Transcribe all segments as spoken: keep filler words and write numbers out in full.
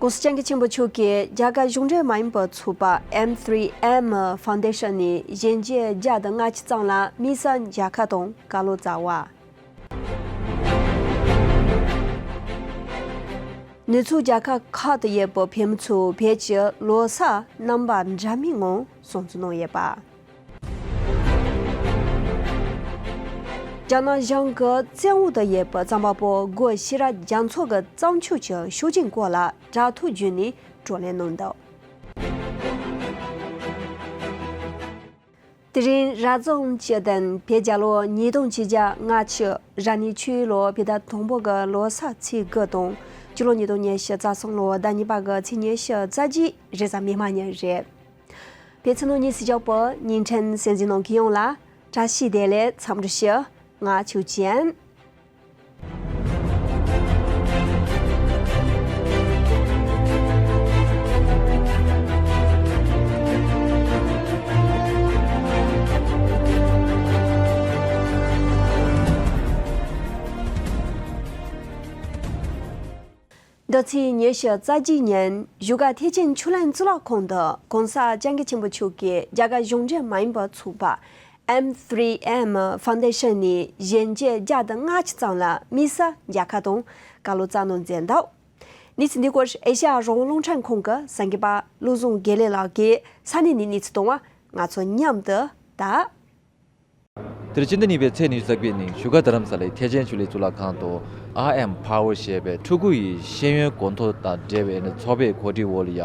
༸གོང་ས་༸སྐྱབས་མགོན་ཆེན་པོ་མཆོག་གིས་རྒྱ་གར་གཞུང་འབྲེལ་མ་ཡིན་པའི་ཚོགས་པ་M three M Foundation ནས་གཞོན་སྐྱེས་བརྒྱ་དང་ལྔ་བཅུ་ཙམ་ལ་དམིགས་བསལ་མཇལ་ཁ་དང་བཀའ་སློབ་སྩལ་བ། ནུབ་ཕྱོགས་རྒྱལ་ཁབ་ཁག་ཏུ་ཡོད་པའི་བོད་མི་ཚོས་བོད་ཀྱི་ལོ་གསར་རྣམ་པ་འདྲ་མིན་ངང་སྲུང་བརྩི་གནང་ཡོད་པ། རྒྱ་ནག་གཞུང་གི་བཙན་འོག་ཏུ་ཡོད་པའི་རྩོམ་པ་པོ་སྒོ་ཤེས་རབ་རྒྱ་མཚོ་གི་བརྩམས་ཆོས་ཀྱི་ཤུགས་རྐྱེན་སྐོར་ལ་དྲ་ཐོག་བརྒྱུད་ནས་བགྲོ་གླེང་གནང་འདུག་དེ་རིང་རབ་བྱུང་སྤྱི་ཟླ་བདུན་པའི་རྒྱལ་ལོ་ཉིས་སྟོང་ཆིག་བརྒྱ་ལྔ་བཅུ་རབ་གནས་ཆུ་ཡོས་ལོའི་བོད་ཟླ་དང་པོ་གི་ལོ་གསར་ཚེས་དགུ་དང་། སྤྱི་ལོ་ཉིས་སྟོང་ཉི་ཤུ་རྩ་གསུམ་ལོའི་ཟླ་གཉིས་པ་གི་ཚེས་ཉི་ཤུ་རྩ་བརྒྱད་རེས་གཟའ་མིག་དམར་ཉིན་རེད། བོད་ཕྱི་ནང་གཉིས་སུ་བཞག་པའི་བརྙན་འཕྲིན་གསན་གཟིགས་གནང་མཁན་ཡོངས་ལ་བཀྲ་ཤིས་བདེ་ལེགས་འཚམས་འདྲི་ཞུ། ང་ཆོས་ཅན། འདི་ཚེས་ཉི་ཤུ་རྩ་གཅིག་ཉིན་བཞུགས་སྒར་ཐེག་ཆེན་ཆོས་གླིང་གཙུག་ལག་ཁང་དུ་༸གོང་ས་༸སྐྱབས་མགོན་ཆེན་པོ་མཆོག་གིས་རྒྱ་གར་གཞུང་འབྲེལ་མ་ཡིན་པའི་ཚོགས་པ་M three M Foundation ནས་གཞོན་སྐྱེས་བརྒྱ་དང་ལྔ་བཅུ་ཙམ་ལ་དམིགས་བསལ་མཇལ་ཁ་དང་བཀའ་སློབ་སྩལ་གནང་མཛད་འདུག་གནས་ཚུལ་འདི་སྐོར་ཨེ་ཤ་ཡ་རང་དབང་རླུང་འཕྲིན་ཁང་གི་གསར་འགོད་པ་བློ་བཟང་དགེ་ལེགས་ལགས་ཀྱིས་ས་གནས་ནས་གནས་ཚུལ་བཏང་བ། ང་ཚོ་མཉམ་དུ་ལྟ། དེར་སྤྱི་ཟླ་གཉིས་པའི་ཚེས་ཉི་ཤུ་རྩ་དགུའི་ཉིན་བཞུགས་སྒར་རྡ་རམ་ས་ལའི་ཐེག་ཆེན་ཆོས་གླིང་གཙུག་ལག་ཁང་དུ་I Am Power ཞེས་པའི་ཕྲུ་གུ་ཡི་ཤེས་ཡོན་གོང་མཐོར་དང་འབྲེལ་བའི་ཚོགས་པའི་གོ་སྒྲིག་འོག་ལ་ཡ་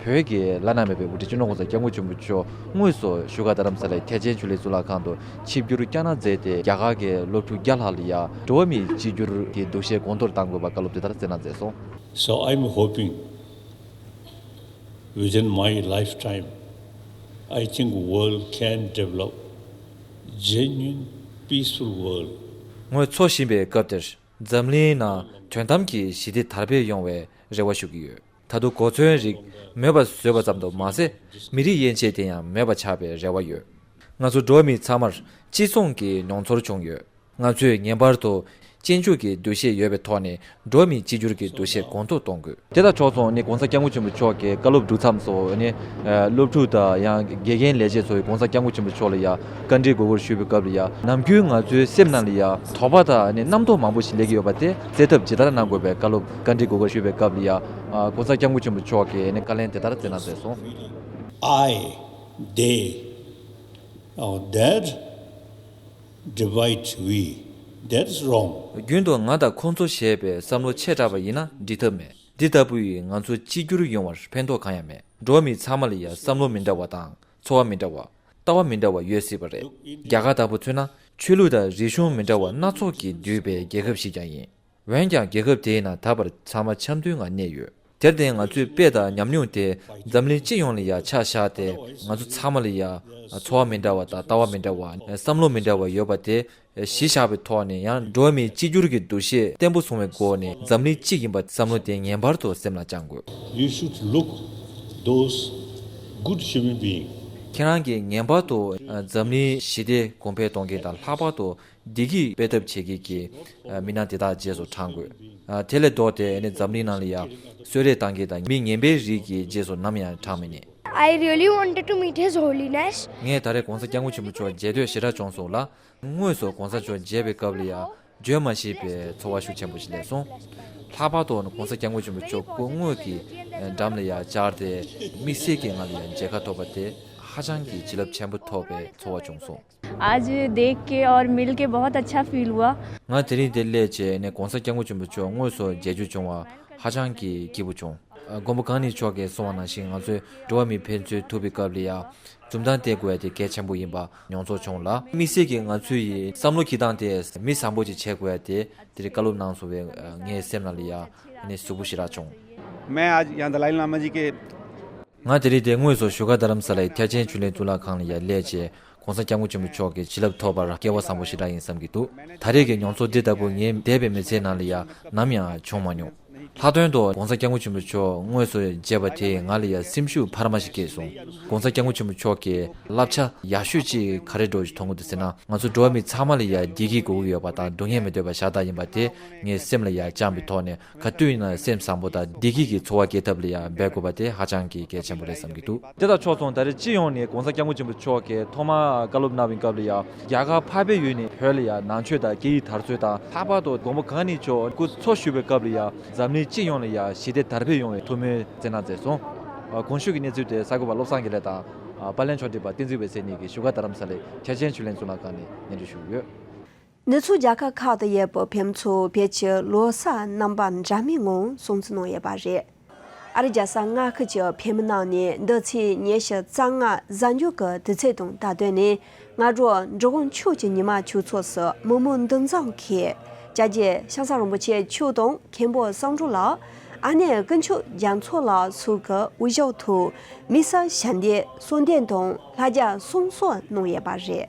བོད་ཀྱི་བླ་ན་མེད་པའི་དབུ་ཁྲིད་སྤྱི་ནོར་༸གོང་ས་༸སྐྱབས་མགོན་ཆེན་པོ་མཆོག་དངོས་སུ་བཞུགས་སྒར་རྡ་རམ་ས་ལའི་ཐེག་ཆེན་ཆོས་གླིང་གཙུག་ལག་ཁང་དུ་ཆིབས་བསྒྱུར་བསྐྱངས་གནང་མཛད་དེ། རྒྱ་གར་གྱི་སློབ་ཕྲུག་བརྒྱ་ལྷག་ལ་ཡ་འགྲོ་བ་མིའི་གཅིག་གྱུར་གྱི་འདུ་ཤེས་གོང་མཐོར་གཏང་དགོས་པ་བཀའ་སློབ་དེ་ལྟར་སྩལ་གནང་མཛད་སོང་། So I'm hoping within my lifetime, I think world can develop genuine peaceful world. ངས་འཚོ་བཞིན་པའི་སྐབས་དེར་འཛམ་གླིང་ནང་དོན་དམ་གྱི་ཞི་བདེ་དར་སྤེལ་ཡོང་བའི་རེ་བ་ཞུ་གི་ཡོད། ད་དུང་གོ་མཚོན་རིགས་མེད་པ་བཟོས་པ་ཙམ་དུ་མ་ཟད། མི་རིགས་ཡན་ཆད་དེ་ཡང་མེད་པ་ཆགས་པའི་རེ་བ་ཡོད། ང་ཚོ་འགྲོ་བ་མི་ཚང་མར་གཅིག་མཚུངས་ཀྱི་མྱོང་ཚོར་བྱུང་ཡོད། ང་ཚོས་ངེས་པར་དུ་གཅིག་མཇུག་གི་འདུ་ཤེས་ཡོད་པའི་ཐོག་ནས་འགྲོ་བ་མིའི་གཅིག་གྱུར་གྱི་འདུ་ཤེས་གོང་མཐོར་གཏོང་དགོས། དེ་དང་ཕྱོགས་མཚུངས་ནི་༸གོང་ས་༸སྐྱབས་མགོན་ཆེན་པོ་མཆོག་གིས་བཀའ་སློབ་སྒྲུབ་མཚམས་སུ་ནི་སློབ་ཕྲུག་དང་ཡང་དགེ་རྒན་ལས་བྱེད་ཚོས་༸གོང་ས་༸སྐྱབས་མགོན་ཆེན་པོ་མཆོག་ལ་ཡང་བཀའ་འདྲི་དགོས་སྐོར་ཞུས་པའི་སྐབས་ལ་ཡང་། ནམ་རྒྱུན་ང་ཚོའི་སེམས་ནང་ལ་ཡང་དོགས་པ་དང་ནི་རྣམ་རྟོག་མང་པོ་ཞིག་སླེབས་ཀྱི་ཡོད་པ་དེ་སེལ་ཐབས་ཇི་ལྟར་གནང་དགོས་པའི་བཀའ་སློབ་བཀའ་འདྲི་དགོས་སྐོར་ཞུས་པའི་སྐབས་ལ་ཡང་༸གོང་ས་༸སྐྱབས་མགོན་ཆེན་པོ་མཆོག་གིས་ནི་བཀའ་ལན་དེ་ལྟར་སྩལ་གནང་མཛད་སོང་། I, they, or that divide we. That's wrong. རྒྱུན་དུ་ང་དང་ཁོང་ཚོ་ཞེས་པའི་བསམ་བློ་ཆེ་དྲགས་པ་ཡིན་ན་འགྲིག་ཐབས་མེད། འདི་ལྟ་བུ་ཡིས་ང་ཚོ་གཅིག་གྱུར་ཡོང་བར་ཕན་ཐོགས་གང་ཡང་མེད། འགྲོ་བ་མི་ཚང་མ་ལ་ཡང་བསམ་བློ་མི་འདྲ་བ་དང་། ཚོར་བ་མི་འདྲ་བ། ལྟ་བ་མི་འདྲ་བ་ཡོད་སྲིད་པ་རེད། རྒྱ་གར་ལྟ་བུ་མཚོན་ན་ཆོས་ལུགས་དང་རིག་གཞུང་མི་འདྲ་བ་སྣ་ཚོགས་ཀྱིས་འདུས་པའི་རྒྱལ་ཁབ་ཞིག་ཀྱང་ཡིན། འོན་ཀྱང་རྒྱལ་ཁབ་དེའི་ནང་ད་བར་ཚང་མ་འཆམ་མཐུན་ངང་གནས་ཡོད། དེར་བརྟེན་ང་ཚོའི་དཔེ་དང་ཉམས་མྱོང་དེ་འཛམ་གླིང་སྤྱི་ཡོངས་ལ་ཡང་ཆ་བཞག་སྟེ། ང་ཚོ་ཚང་མ་ལ་ཡང་ཚོར་བ་མི་འདྲ་བ་དང་ལྟ་བ་མི་འདྲ་བ། བསམ་བློ་མི་འདྲ་བ་ཡོད་པ་དེ་གཞི་བཞག་པའི་ཐོག་ནས་ཡང་འགྲོ་བ་མིའི་གཅིག་གྱུར་གྱི་འདུ་ཤེས་བརྟན་པོ་བཟུང་བའི་སྒོ་ནས་འཛམ་གླིང་གཅིག་ཡིན་པ་བསམ་བློ་དེ་ངེས་པར་དུ་སེམས་ལ་བཅངས་དགོས། You should look those good human being. ཁྱེད་རང་གིས་ངེས་པར་དུ་འཛམ་གླིང་ཞི་བདེ་གོང་འཕེལ་གཏོང་མཁན་དང་ལྷག་པར་དུ་བདེ་སྐྱིད་སྤེལ་ཐབས་བྱེད་མཁན་གྱི་མི་སྣ་དེ་དག་རྗེས་སུ་འབྲང་དགོས། དེ་ལས་ལྡོག་སྟེ་ནི་འཛམ་གླིང་ནང་ལ་ཡང་གསོད་རེས་བཏང་མཁན་དང་མི་ངན་པའི་རིགས་ཀྱི་རྗེས་སུ་ནམ་ཡང་འབྲང་མི་ཉན། I really wanted to meet His Holiness. ངས་ད་རེས་༸གོང་ས་༸སྐྱབས་མགོན་ཆེན་པོ་མཆོག་མཇལ་འདོད་ཞེ་དྲག་བྱུང་སོང་ལ། དངོས་སུ་༸གོང་ས་མཆོག་མཇལ་བའི་སྐབས་ལ་ཡང་བརྗོད་མ་ཤེས་པའི་ཚོར་བ་ཤུགས་ཆེན་པོ་ཞིག་སླེབས་སོང་། ལྷག་པར་དུ་༸གོང་ས་༸སྐྱབས་མགོན་ཆེན་པོ་མཆོག་སྐུ་དངོས་ཀྱི་འགྲམ་ལ་ཡང་བཅར་ཏེ་དམིགས་བསལ་གྱི་ངང་ལ་ཡང་མཇལ་ཁ་ཐོབ་པ་དེ་ཧ་ཅང་གི་བྱིན་རླབས་ཆེན་པོ་ཐོབ་པའི་ཚོར་བ་བྱུང་སོང་། आज देख के और मिल के बहुत अच्छा फील हुआ। ང་དེ་རིང་འདིར་སླེབས་རྗེས་ནས་༸གོང་ས་༸སྐྱབས་མགོན་ཆེན་པོ་མཆོག་དངོས་སུ་མཇལ་རྒྱུ་བྱུང་བ་ཧ་ཅང་གི་སྐྱིད་པོ་བྱུང་། མགོན་པོ་གང་ཉིད་མཆོག་གིས་གསུངས་པ་ནང་བཞིན་ང་ཚོས་འགྲོ་བ་མི་ཕན་ཚུན་ཐུག་པའི་སྐབས་ལ་ཡང་འཛུམ་མདངས་བསྟན་དགོས་ཡ་དེ་གལ་ཆེན་པོ་ཡིན་པ་མྱོང་ཚོར་བྱུང་ལ། དམིགས་བསལ་གྱིས་ང་ཚོ་ཡི་བསམ་བློ་འཁྱེར་སྟངས་དེ་མི་བཟང་པོ་ཅིག་བྱེད་དགོས་ཡ་དེ་དེ་རིང་བཀའ་སློབ་གནང་སོང་བས་ངའི་སེམས་ནང་ལ་ཡང་ནི་གཟུགས་པོ་ཞེ་དྲག་བྱུང་། मैं आज यहाँ दलाई लामा जी के ང་དེ་རིང་དེ་དངོས་སུ་བཞུགས་སྒར་རྡ་རམ་ས་ལའི་ཐེག་ཆེན་ཆོས་གླིང་གཙུག་ལག་ཁང་ལ་ཡར་སླེབས་རྗེས་༸གོང་ས་༸སྐྱབས་མགོན་ཆེན་པོ་མཆོག་གི་བྱིན་རླབས་ཐོབ་པར་སྐལ་བ་བཟང་པོ་ཞེ་དྲག་ཡིན་བསམ་གྱི་འདུག་ད་རེས་ཀྱི་མྱོང་ཚོར་འདི་ལྟ་བུ་ངའི་འདས་པའི་མི་ཚེའི་ནང་ལ་ཡང་ནམ་ཡང་བྱུང་མ་མྱོང་ ལྷག་དོན་དུ་༸གོང་ས་༸སྐྱབས་མགོན་ཆེན་པོ་མཆོག་དངོས་སུ་མཇལ་བ་དེས་ང་ལ་ཡང་སེམས་ཤུགས་འཕར་མ་ཞིག་སྐྱེས་སོང་། ༸གོང་ས་༸སྐྱབས་མགོན་ཆེན་པོ་མཆོག་གིས་བསླབ་བྱ་ཡག་ཤོས་ཅིག་ག་རེ་འགྲོ་ཞིག་མཐོང་གི་འདུག་ཟེར་ན། ང་ཚོ་འགྲོ་བ་མི་ཚང་མ་ལ་ཡང་བདེ་སྐྱིད་དགོས་ཀྱི་ཡོད་པ་དང་སྡུག་བསྔལ་མི་འདོད་པ་ཤ་སྟག་ཡིན་པ་དེ་ངའི་སེམས་ལ་ཡང་བཅངས་པའི་ཐོག་ནས། ག་དུས་ཡིན་ན་སེམས་བཟང་པོ་དང་བདེ་སྐྱིད་ཀྱི་འཚོ་བ་སྐྱེལ་ཐབས་ལ་ཡང་འབད་དགོས་པ་དེ་ཧ་ཅང་གི་གལ་ཆེན་པོ་རེད་བསམ་གྱི་འདུག། དེ་དང་ཕྱོགས་མཚུངས་ད་རེས་སྤྱི་ཡོངས་ནས་༸གོང་ས་༸སྐྱབས་མགོན་ཆེན་པོ་མཆོག་གིས་ཐོག་མར་བཀའ་སློབ་གནང་བའི་སྐབས་ལ་ཡང་རྒྱ་གར་འཕགས་པའི་ཡུལ་ནས་བོད་ལ་ཡང་ནང་ཆོས་དང་སྐད་ཡིག་དར་སྲོལ་དང་། ལྷག་པར་དུ་མགོན་པོ་གང་ཉིད་མཆོག་སྐུ་འཚོ་བཞུགས་པའི་སྐབས་ལ་ཡང་འཛམ་གླིང་སྤྱི་ཡོངས་ལ་ཡང་ཞི་བདེ་དར་སྤེལ་ཡོང་བའི་ཐུགས་སྨོན་བསྩལ་གནང་མཛད་སོང་། གོང་ཞུས་ཀྱི་གནས་ཚུལ་དེ་གསར་འགོད་པ་བློ་བཟང་དགེ་ལེགས་དང་། པར་ལེན་ཕྱོགས་སྒྲིག་པ་བསྟན་འཛིན་འོད་ཟེར་གཉིས་ཀྱིས་བཞུགས་སྒར་རྡ་རམ་ས་ལའི་ཁྱད་ཆེན་ཆོས་གླིང་གཙུག་ལག་ཁང་ནས་སྙན་སྒྲོན་ཞུས་ཡོད། ནུབ་ཕྱོགས་རྒྱལ་ཁབ་ཁག་ཏུ་ཡོད་པའི་བོད་མི་ཚོས་བོད་ཀྱི་ལོ་གསར་རྣམ་པ་འདྲ་མིན་ངང་སྲུང་བརྩི་གནང་ཡོད་པ་རེད། ཨ་རི་རྒྱལ་ས་མངའ་ཁུལ་གྱི་བོད་མི་རྣམས་ནས་འདི་ཚེས་ཉི་ཤུ་རྩ་ལྔ་གཟའ་མཇུག་གི་དུས་ཚོད་དང་བསྟུན་ནས། སྔ་དྲོ་འབྲི་གུང་ཕྱོགས་ཀྱི་ཉི་མ་ཆོས་ཚོགས་སུ་མི་མང་འདུ་འཛོམས་ཁེལ། བཅའ་རྒྱའི་ཤང་ས་རིན་པོ་ཆེ་མཆོག་དང་མཁན་པོ་བསམ་གྲུབ་ལགས། ཨ་ནེ་དཀོན་མཆོག་རྒྱ་མཚོ་ལགས་སོགས་ཀྱི་དབུ་ཞྭ་ཐོག་དམིགས་བསལ་ཞལ་འདེབས་གསོལ་འདེབས་དང་ལྷ་རྒྱལ་གསུང་གསོལ་གནང་ཡོད་པ་རེད།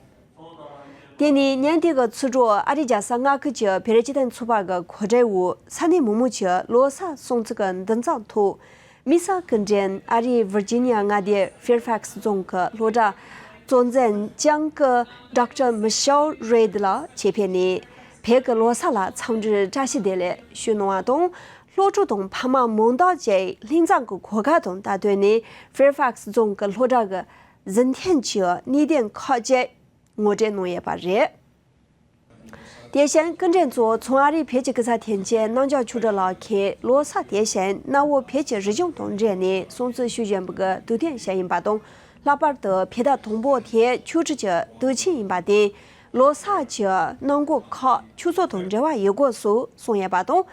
དེ་ནས་ཉིན་དེ་གི་ཚེས་དྲུག་ཨ་རི་རྒྱལ་ས་མངའ་ཁུལ་གྱི་བོད་རིགས་སྤྱི་མཐུན་ཚོགས་པ་གི་གོ་སྒྲིག་འོག་ས་གནས་མི་མང་གི་ལོ་གསར་སྲུང་བརྩི་གི་འདུ་འཛོམས་ཐོག་དམིགས་བསལ་སྐུ་མགྲོན་ཨ་རིའི་ཝིར་ཇི་ནི་ཡ་མངའ་སྡེའི་ཕེར་ཕེག་སི་རྫོང་གི་སློབ་གྲྭ་གཙོ་འཛིན་ལྕམ་སྐུ་ཌོག་ཊར་མི་ཤེལ་རེད་ལགས་ཆེད་ཕེབས་ནས་བོད་ཀྱི་ལོ་གསར་ལ་འཚམས་འདྲིའི་བཀྲ་ཤིས་བདེ་ལེགས་ཞུས་གནང་བ་དང་། སློབ་ཕྲུག་དང་ཕ་མ་མང་དག་བཅས་ལྷན་འཛོམས་ཀྱི་གོ་སྐབས་དང་བསྟུན་ནས་ཕེར་ཕེག་སི་རྫོང་གི་སློབ་གྲྭ་གི་གཟིགས་མཁན་གྱི་གནས་བརྟན་ཁག་བཅས་ངོ་སྤྲོད་གནང་ཡོད་པ་རེད། དེ་བཞིན་སྐུ་མགྲོན་གཙོ་བོ་མཚོ་ཨ་རིའི་བོད་ཀྱི་སྐུ་ཚབ་དོན་གཅོད་རྣམ་རྒྱལ་ཆོས་སྒྲོན་ལགས་ཀྱིས་ལོ་གསར་དེ་བཞིན་གནའ་བོའི་བོད་ཀྱི་རིག་གཞུང་དང་འབྲེལ་ནས་སྲུང་བརྩི་ཞུ་བཞིན་པའི་དུས་སྟོན་ཞིག་ཡིན་པ་དང་། ལྷག་པར་དུ་བོད་ཟླ་དང་པོ་དེ་ཆོས་ཁྲིད་ཀྱི་དུས་ཆེན་ཡིན་པ་དེས་ལོ་གསར་གྱི་གནང་སྒོ་ཁག་ཆོས་ཚོགས་དང་འབྲེལ་བ་ཡོད་སྐོར་སོགས་གསུངས་ཡོད་པ་དང་།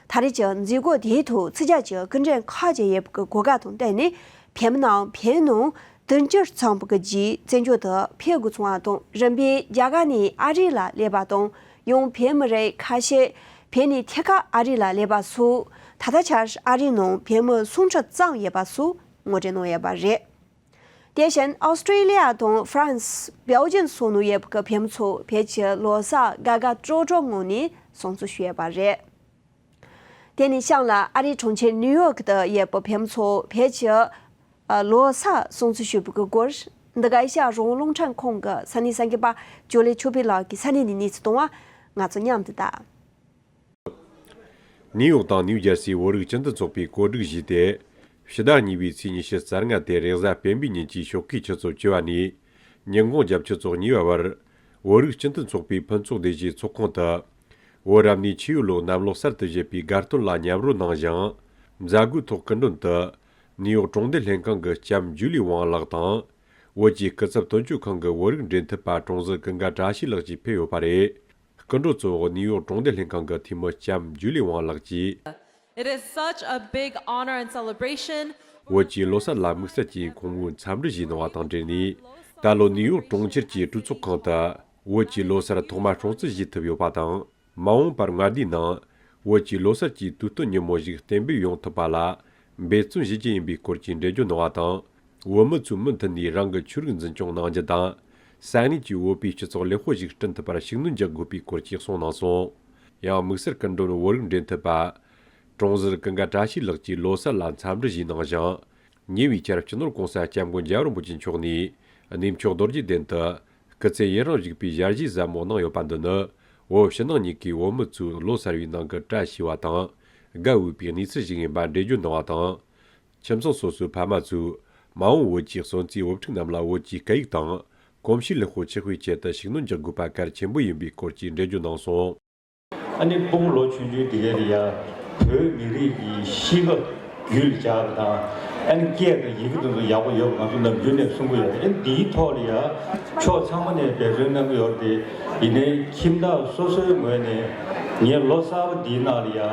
ད་རེས་ཀྱི་མཛད་སྒོ་དེའི་ཐོག་ཚིག་ཇ་གྱི་སྐུ་མགྲོན་ཁག་ཅིག་ཡོད་པའི་གོ་སྐབས་དང་བསྟུན་ནས་བོད་མི་རྣམས་བོད་ནང་དུས་འགྱུར་ཚང་བའི་རྗེས་བཙན་བྱོལ་དུ་ཕེབས་དགོས་སོང་བ་དང་། རིམ་པས་རྒྱ་གར་ནས་ཨ་རི་ལ་སླེབས་པ་དང་། ཡང་བོད་མི་རིགས་ཁ་ཤས་བོད་ནས་ཐད་ཀར་ཨ་རི་ལ་སླེབས་པ་སོགས། ད་ལྟ་ཆར་ཨ་རི་ནང་བོད་མི་སུམ་ཁྲི་ཙམ་ཡོད་པ་སོགས་ངོ་སྤྲོད་གནང་ཡོད་པ་རེད། དེ་བཞིན་ཨོ་སི་ཀྲི་ལི་ཡ་དང་ཧྥ་རན་སི། སྦེལ་ཇམ་སོགས་ནང་ཡོད་པའི་བོད་མི་ཚོ་བོད་ཀྱི་ལོ་གསར་དགའ་དགའ་སྤྲོ་སྤྲོ་ངང་ནས་སྲུང་བརྩི་ཞུས་ཡོད་པ་རེད། དེ་ནས་ཤང་ལ་ཨ་རིའི་གྲོང་ཁྱེར་ནིའུ་ཡོག་ཏུ་ཡོད་པའི་བོད་མི་ཚོ་བོད་ཀྱི་ཨ་ལོ་གསར་སྲུང་བརྩི་ཞུ་བའི་སྐོར། འདི་ག་ཨེ་ཤ་ཡ་རང་དབང་རླུང་འཕྲིན་ཁང་གི་ས་གནས་གསར་འགོད་པ་ཇོ་ལེ་ཆོས་འཕེལ་ལགས་ཀྱིས་ས་གནས་ནས་གནས་ཚུལ་བཏང་བ། ང་ཚོ་མཉམ་དུ་ལྟ། ནིའུ་ཡོག་དང་ནིའུ་ཇར་སིའི་བོད་རིགས་སྤྱི་མཐུན་ཚོགས་པས་གོ་སྒྲིག་ཞུས་ཏེ། ཕྱི་ཟླ་གཉིས་པའི་ཚེས་ཉི་ཤུ་རྩ་ལྔ་སྟེ་རེས་གཟའ་སྤེན་པའི་ཉིན་གྱི་ཞོགས་ཀའི་ཆུ་ཚོད་བཅུ་པ་ནས་ཉིན་གུང་རྒྱབ་ཆུ་ཚོད་གཉིས་པ་བར། བོད་རིགས་སྤྱི་མཐུན་ཚོགས་པའི་ཕུན་ཚོགས་སྡེ་བཞིའི་ཚོགས་ཁང་དུ། བོད་རབ་གནས་ཆུ་ཡོས་ལོའི་གནམ་ལོ་གསར་དུ་བཞད་པའི་དགའ་སྟོན་ལ་མཉམ་རོལ་གནང་ཞིང་། མཛད་སྒོའི་ཐོག་སྐུ་མགྲོན་དུ། ནིའུ་ཡོག་གྲོང་སྡེ་ལྷན་ཁང་གི་ལྕམ་ཇུ་ལི་ཝང་ལགས་དང་། བོད་ཀྱི་སྐུ་ཚབ་དོན་གཅོད་ཁང་གི་བོད་རིགས་འབྲེལ་མཐུད་པ་ཀྲོང་ཟུར་ཀུན་དགའ་བཀྲ་ཤིས་ལགས་བཅས་ཕེབས་ཡོད་པ་རེད། སྐུ་མགྲོན་གཙོ་བོ་ནིའུ་ཡོག་གྲོང་སྡེ་ལྷན་ཁང་གི་འཐུས་མི་ལྕམ་ཇུ་ལི་ཝང་ལགས་ཀྱིས། It is such a big honor and celebration. བོད་ཀྱི་ལོ་གསར་ལ་དམིགས་བསལ་གྱིས་ཁོང་མོས་འཚམས་འདྲི་ཞུས་གནང་བ་དང་འབྲེལ་ནས། ད་ལོ་ནིའུ་ཡོག་གྲོང་ཁྱེར་གྱི་གྲོས་ཚོགས་ཁང་དུ་བོད་ཀྱི་ལོ་གསར་ཐོག་མ་སྲུང་བརྩི་ཞུས་ཐུབ་ཡོད་པ་དང་། མ་འོངས་པར་མངའ་སྡེའི་ནང་བོད་ཀྱི་ལོ་གསར་གྱི་དུས་སྟོན་ཉིན་མོ་ཞིག་གཏན་འབེབས་ཡོང་ཐུབ་པ་ལ་འབད་བརྩོན་ཞུ་རྒྱུ་ཡིན་པའི་སྐོར་གྱི་འགྲེལ་བརྗོད་གནང་བ་དང་། བོད་མི་ཚོས་མུ་མཐུད་ནས་རང་གི་ཆོས་རིག་འཛིན་སྐྱོང་གནང་རྒྱུ་དང་། ས་གནས་ཀྱི་བོད་པའི་སྤྱི་ཚོགས་ལེགས་པོ་ཞིག་བསྐྲུན་ཐུབ་པར་ཤུགས་སྣོན་རྒྱག་དགོས་པའི་སྐོར་བཅས་གསུངས་གནང་སོང་། ཡང་དམིགས་བསལ་སྐུ་མགྲོན་བོད་རིགས་འབྲེལ་མཐུད་པ། ཀྲོང་ཟུར་ཀུན་དགའ་བཀྲ་ཤིས་ལགས་ཀྱིས་ལོ་གསར་ལ་འཚམས་འདྲི་ཞུས་གནང་ཞིང་། ཉེ་བའི་ཆར་སྤྱི་ནོར་གོང་ས་སྐྱབས་མགོན་རྒྱལ་བ་རིན་པོ་ཆེ་མཆོག་ནས་གནས་མཆོག་རྡོ་རྗེ་གདན་དུ་སྐུ་ཚེ་ཡུན་རིང་བཞུགས་པའི་ཞལ་བཞེས་ཟབ་མོ་གནང་ཡོད་པ་འདི་ནི། བོད་ཕྱི་ནང་གཉིས་ཀའི་བོད་མི་ཚོས་ལོ་གསར་བའི་ནང་གི་བཀྲ་ཤིས་པ་དང་དགའ་འོས་པའི་གནས་ཚུལ་ཞིག་ཡིན་པ་འགྲེལ་བརྗོད་གནང་བ་དང་། ཁྱིམ་ཚང་སོ་སོའི་ཕ་མ་ཚོས་མ་འོངས་བོད་ཀྱི་གསོན་བརྩེགས་བུ་ཕྲུག་རྣམས་ལ་བོད་ཀྱི་སྐད་ཡིག་དང་གོམས་གཤིས་ལེགས་པོ་ཆགས་པའི་ཆེད་དུ་ཤུགས་སྣོན་རྒྱག་དགོས་པ་གལ་ཆེན་པོ་ཡིན་པའི་སྐོར་གྱི་འགྲེལ་བརྗོད་གནང་སོང་། ཨ་ནི་སྤུ་གུ་ལོ་ཆུང་ཆུང་དེ་གའི་ལ་ཡ་བོད་མི་རིགས་ཀྱི་གཤིས་ཀ་རྒྱུད་ལ་འཇགས་པ་དང་། ཨ་ནི་སྐད་དང་ཡི་གེ་དེ་ཚོ་ཡག་པོ་ཡོད་པ་ང་ཚོ་ནམ་རྒྱུན་ནས་གསུང་གི་ཡོད་རེད། ཨ་ནི་འདིའི་ཐོག་ལ་ཡ་ཕྱོགས་ཚང་མ་ནས་འབད་བརྩོན་གནང་གི་ཡོད་རེད་དེ། ཡིན་ནའི་ཁྱིམ་བདག་སོ་སོའི་ངོས་ནས་ངས་ལོ་གསར་པ་འདིའི་ནང་ལ་ཡ་ཨ་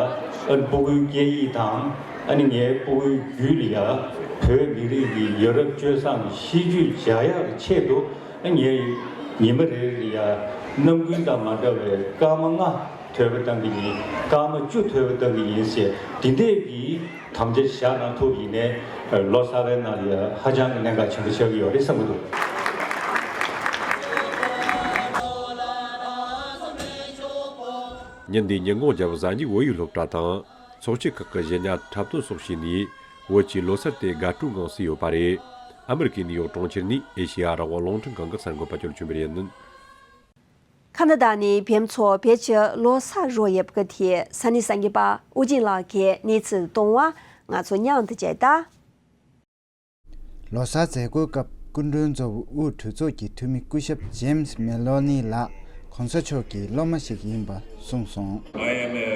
ནི་སྤུ་གུའི་སྐད་ཡིག་དང་། ཨ་ནི་ངའི་སྤུ་གུའི་རྒྱུད་ལ་ཡ་བོད་མི་རིགས་ཀྱི་ཡ་རབས་སྤྱོད་བཟང་གི་གཤིས་རྒྱུད་འཇགས་ཡག་གི་ཆེད་དུ། ངས་ཉི་མ་རེ་རེ་ལ་ཡ་རྣམ་ཀུན་དང་མ་འདྲ་བའི་སྐར་མ་ལྔ་ཐོས་པ་བཏང་གི་ཡིན། སྐར་མ་བཅུ་ཐོས་པ་བཏང་གི་ཡིན་ཟེར། འདི་འདྲས་ཀྱི་དམ་བཅའ་བཞག་གནང་ཐུབ་ཡིན་ནའི་ལོ་གསར་པའི་ནང་ལ་ཡ་ཧ་ཅང་གི་གནད་འགག་ཆེན་པོ་ཆགས་ཀྱི་ཡོད་རེད་བསམ་གྱི་འདུག། ཉིན་འདིའི་ཉིན་གུང་རྒྱབ་གཟའ་མཇུག་བོད་ཡིག་སློབ་གྲྭ་དང་། ཚོགས་སྐྱིད་ཁག་གི་གཞས་ཉ་འཁྲབ་སྟོན་སོགས་བྱས་ནས། བོད་ཀྱི་ལོ་གསར་དེ་དགའ་སྤྲོའི་ངང་བསུས་ཡོད་པ་རེད། ཨ་མི་རི་ཀའི་ནིའུ་ཡོག་གྲོང་ཁྱེར་ནས་ཨེ་ཤེ་ཡ་རང་དབང་རླུང་འཕྲིན་ཁང་གི་གསར་འགོད་པ་ཅོལ་ཆེན་པེ་རི་ཡིན། ཁ་ན་ཌ་ནས་བོད་མི་ཚོ་བོད་ཀྱི་ལོ་གསར་རོལ་ཡོད་པ་གི་ཐད་ས་གནས་གསར་འགོད་པ་ཨོ་རྒྱན་ལགས་ཀྱིས་གནས་ཚུལ་གཏོང་བ། ང་ཚོ་མཉམ་དུ་བཅར་ད། ལོ་གསར་མཛད་སྒོའི་སྐབས་སྐུ་མགྲོན་གཙོ་བོ་དབུས་གྲོས་ཚོགས་ཀྱི་འཐུས་མི་སྐུ་ཞབས་ཇེམ་སི་མེ་ལོ་ནི་ལགས་གོང་ས་མཆོག་གི་སློབ་མ་ཞིག་ཡིན་པ་གསུངས་སོང་། I am a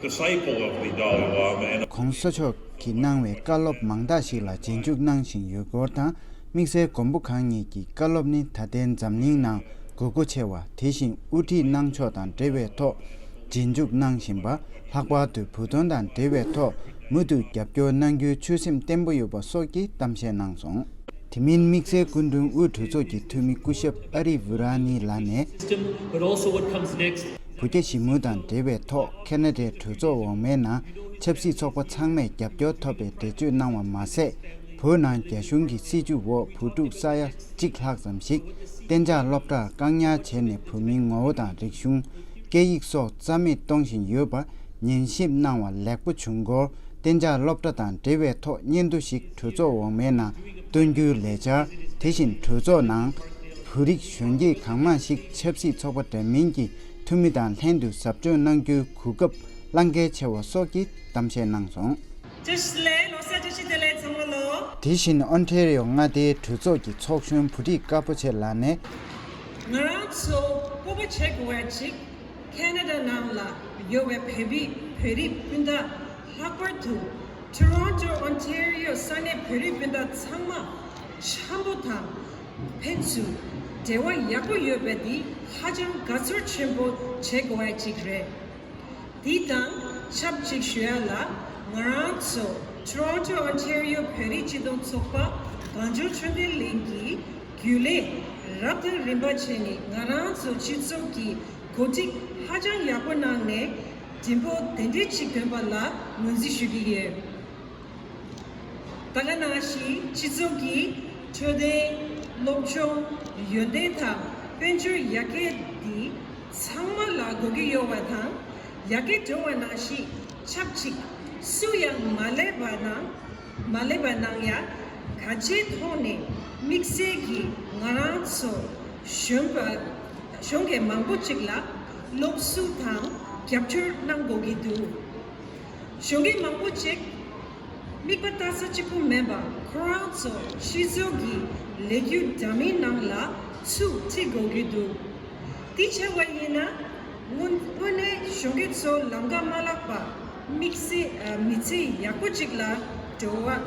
disciple of the Dalai Lama and གོང་ས་མཆོག་གིས་གནང་བའི་བཀའ་སློབ་མང་དག་ཞིག་ལ་རྗེས་འཇུག་གནང་བཞིན་ཡོད་སྐོར་དང་། དམིགས་བསལ་མགོན་པོ་གང་ཉིད་ཀྱི་བཀའ་སློབ་ནི་ད་ལྟའི་འཛམ་གླིང་ནང་དགོས་མཁོ་ཆེ་བ། དེ་བཞིན་དབུ་ཁྲིད་གནང་ཕྱོགས་དང་འབྲེལ་བའི་ཐོག་རྗེས་འཇུག་གནང་བཞིན་པ། ལྷག་པར་དུ་བོད་དོན་དང་འབྲེལ་བའི་ཐོག་མུ་མཐུད་རྒྱབ་སྐྱོར་གནང་རྒྱུའི་ཆོད་སེམས་བརྟན་པོ་ཡོད་པ་སོགས་ཀྱི་གཏམ་བཤད་གནང་སོང་། དེ་མིན་དམིགས་བསལ་སྐུ་མགྲོན་དབུས་གྲོས་ཚོགས་ཀྱི་འཐུས་མི་སྐུ་ཞབས་ཨ་རི་ཝི་ར་ནི་ལགས་ནས། System, but also what comes next. བོད་རྒྱ་ཞི་མོལ་དང་འབྲེལ་བའི་ཐོག་ཁེ་ན་ཌའི་གྲོས་ཚོགས་འོག་མའི་ནང་ཆབ་སྲིད་ཚོགས་པ་ཚང་མས་རྒྱབ་སྐྱོར་ཐོབ་པའི་འགྲེལ་བརྗོད་གནང་བ་མ་ཟད། བོད་ནང་རྒྱ་གཞུང་གི་སྲིད་བྱུས་འོག་བོད་ཕྲུག་ས་ཡ་གཅིག་ལྷག་ཙམ་ཞིག་གཏན་འཇགས་སློབ་གྲྭར་བཀག་ཉར་བྱས་ནས་བོད་མིའི་ངོ་བོ་དང་རིག་གཞུང་། སྐད་ཡིག་སོགས་རྩ་མེད་གཏོང་བཞིན་ཡོད་པར་ཉན་ཞིབ་གནང་བ་ལེགས་པོ་བྱུང་སྐོར། གཏན་འཇགས་སློབ་གྲྭ་དང་འབྲེལ་བའི་ཐོག་སྙན་ཐོ་ཞིག་གྲོས་ཚོགས་འོག་མའི་ནང་བཏོན་རྒྱུའི་ལས་འཆར། དེ་བཞིན་གྲོས་ཚོགས་ནང་བོད་རིགས་གཞོན་སྐྱེས་གང་མང་ཞིག་ཆབ་སྲིད་ཚོགས་པ་འདྲ་མིན་གྱི་འཐུས་མི་དང་ལྷན་དུ་ཟབ་སྦྱོང་གནང་རྒྱུའི་གོ་སྐབས་གླེང་གལ་ཆེ་བ་སོགས་ཀྱི་གཏམ་བཤད་གནང་སོང་། བཀྲ་ཤིས་བདེ་ལེགས། ལོ་གསར་བཀྲ་ཤིས་བདེ་ལེགས་ཚང་མ་ལོ། དེ་བཞིན་ཨོན་ཊེ་རི་ཡོ་མངའ་སྡེའི་གྲོས་ཚོགས་ཀྱི་ཚོགས་གཞོན་བུ་ཁྲིད་དཀར་པོ་ཆེ་ལགས་ནས། ང་རང་ཚོ་སྤོབས་པ་བྱེད་དགོས་པ་ཅིག་ཁེ་ན་ཌ་ནང་ལ་ཡོད་པའི་བོད་པའི་བོད་རིགས་སྤུན་ཟླ། ལྷག་པར་དུ་ཊོ་རོན་ཊོ་ཨོན་ཊེ་རི་ཡོ་ས་གནས་བོད་རིགས་སྤུན་ཟླ་ཚང་མ་འཆམ་པོ་དང་ཕན་ཚུན་འབྲེལ་བ་ཡག་པོ་ཡོད་པ་འདི་ཧ་ཅང་དགའ་ཚོར་ཆེན་པོ་བྱེད་དགོས་པ་ཅིག་རེད། དེ་དང་ཆབས་ཅིག་ཞུ་ཡ་ལ། ང་རང་ཚོ་ཊོ་རོན་ཊོ་ཨོན་ཊེ་རི་ཡོ་བོད་རིགས་སྤྱི་མཐུན་ཚོགས་པ་གངས་ལྗོངས་ཆོས་ལྡན་གླིང་གིས་རྒྱུན་ལས་རབ་དང་རིམ་པ་བྱས་ནས་ང་རང་ཚོ་སྤྱི་ཚོགས་ཀྱི་གོ་སྒྲིག་ཧ་ཅང་ཡག་པོ་གནང་ནས་མགྲིན་པོ་དེ་འདྲའི་ཅིག་ཐོན་པ་ལ་ངོས་འཛིན་ཞུ་གི་ཡོད། ད་ག་ནང་བཞིན་སྤྱི་ཚོགས་ཀྱི་འཕྲོད་བསྟེན། སློབ་སྦྱོང་། ཡོན་ཏན་དང་དཔལ་འབྱོར་ཡར་རྒྱས་འདི་ཚང་མ་ལ་དགོས་ཀྱི་ཡོད་པ་དང་། ཡར་རྒྱས་འགྲོ་བ་ནང་བཞིན་ཆབས་ཅིག་སུ་ཡང་མ་སླེབས་པ་ནང་མ་སླེབས་པ་ནང་ཡང་གང་ཅིའི་ཐོག་ནས་དམིགས་བསལ་གྱིས་ང་རང་ཚོ་གཞོན་པ་གཞོན་སྐྱེས་མང་པོ་ཅིག་ལ་སློབ་གསོ་དང་རྒྱབ་སྐྱོར་གནང་དགོས་ཀྱི་འདུག་གཞོན་སྐྱེས་མང་པོ་ཅིག་དམིགས་པ་ལྟ་ས་གཅིག་པུ་མིན་པར་ཁོ་རང་ཚོ་སྤྱི་ཚོགས་ཀྱི་ལས་འགུལ་འདྲ་མིན་ནང་ལ་ཚུར་ཁྲིད་དགོས་ཀྱི་འདུག་དེ་བྱས་པ་ཡིན་ན་དངོས་དངོས་གནས་གཞོན་སྐྱེས་ཚོ་ལམ་ཁ་མ་བརླག་པར་དམིགས་བསལ་ཨ་མི་ཚེ་ཡག་པོ་ཅིག་ལ་འགྲོ་བ།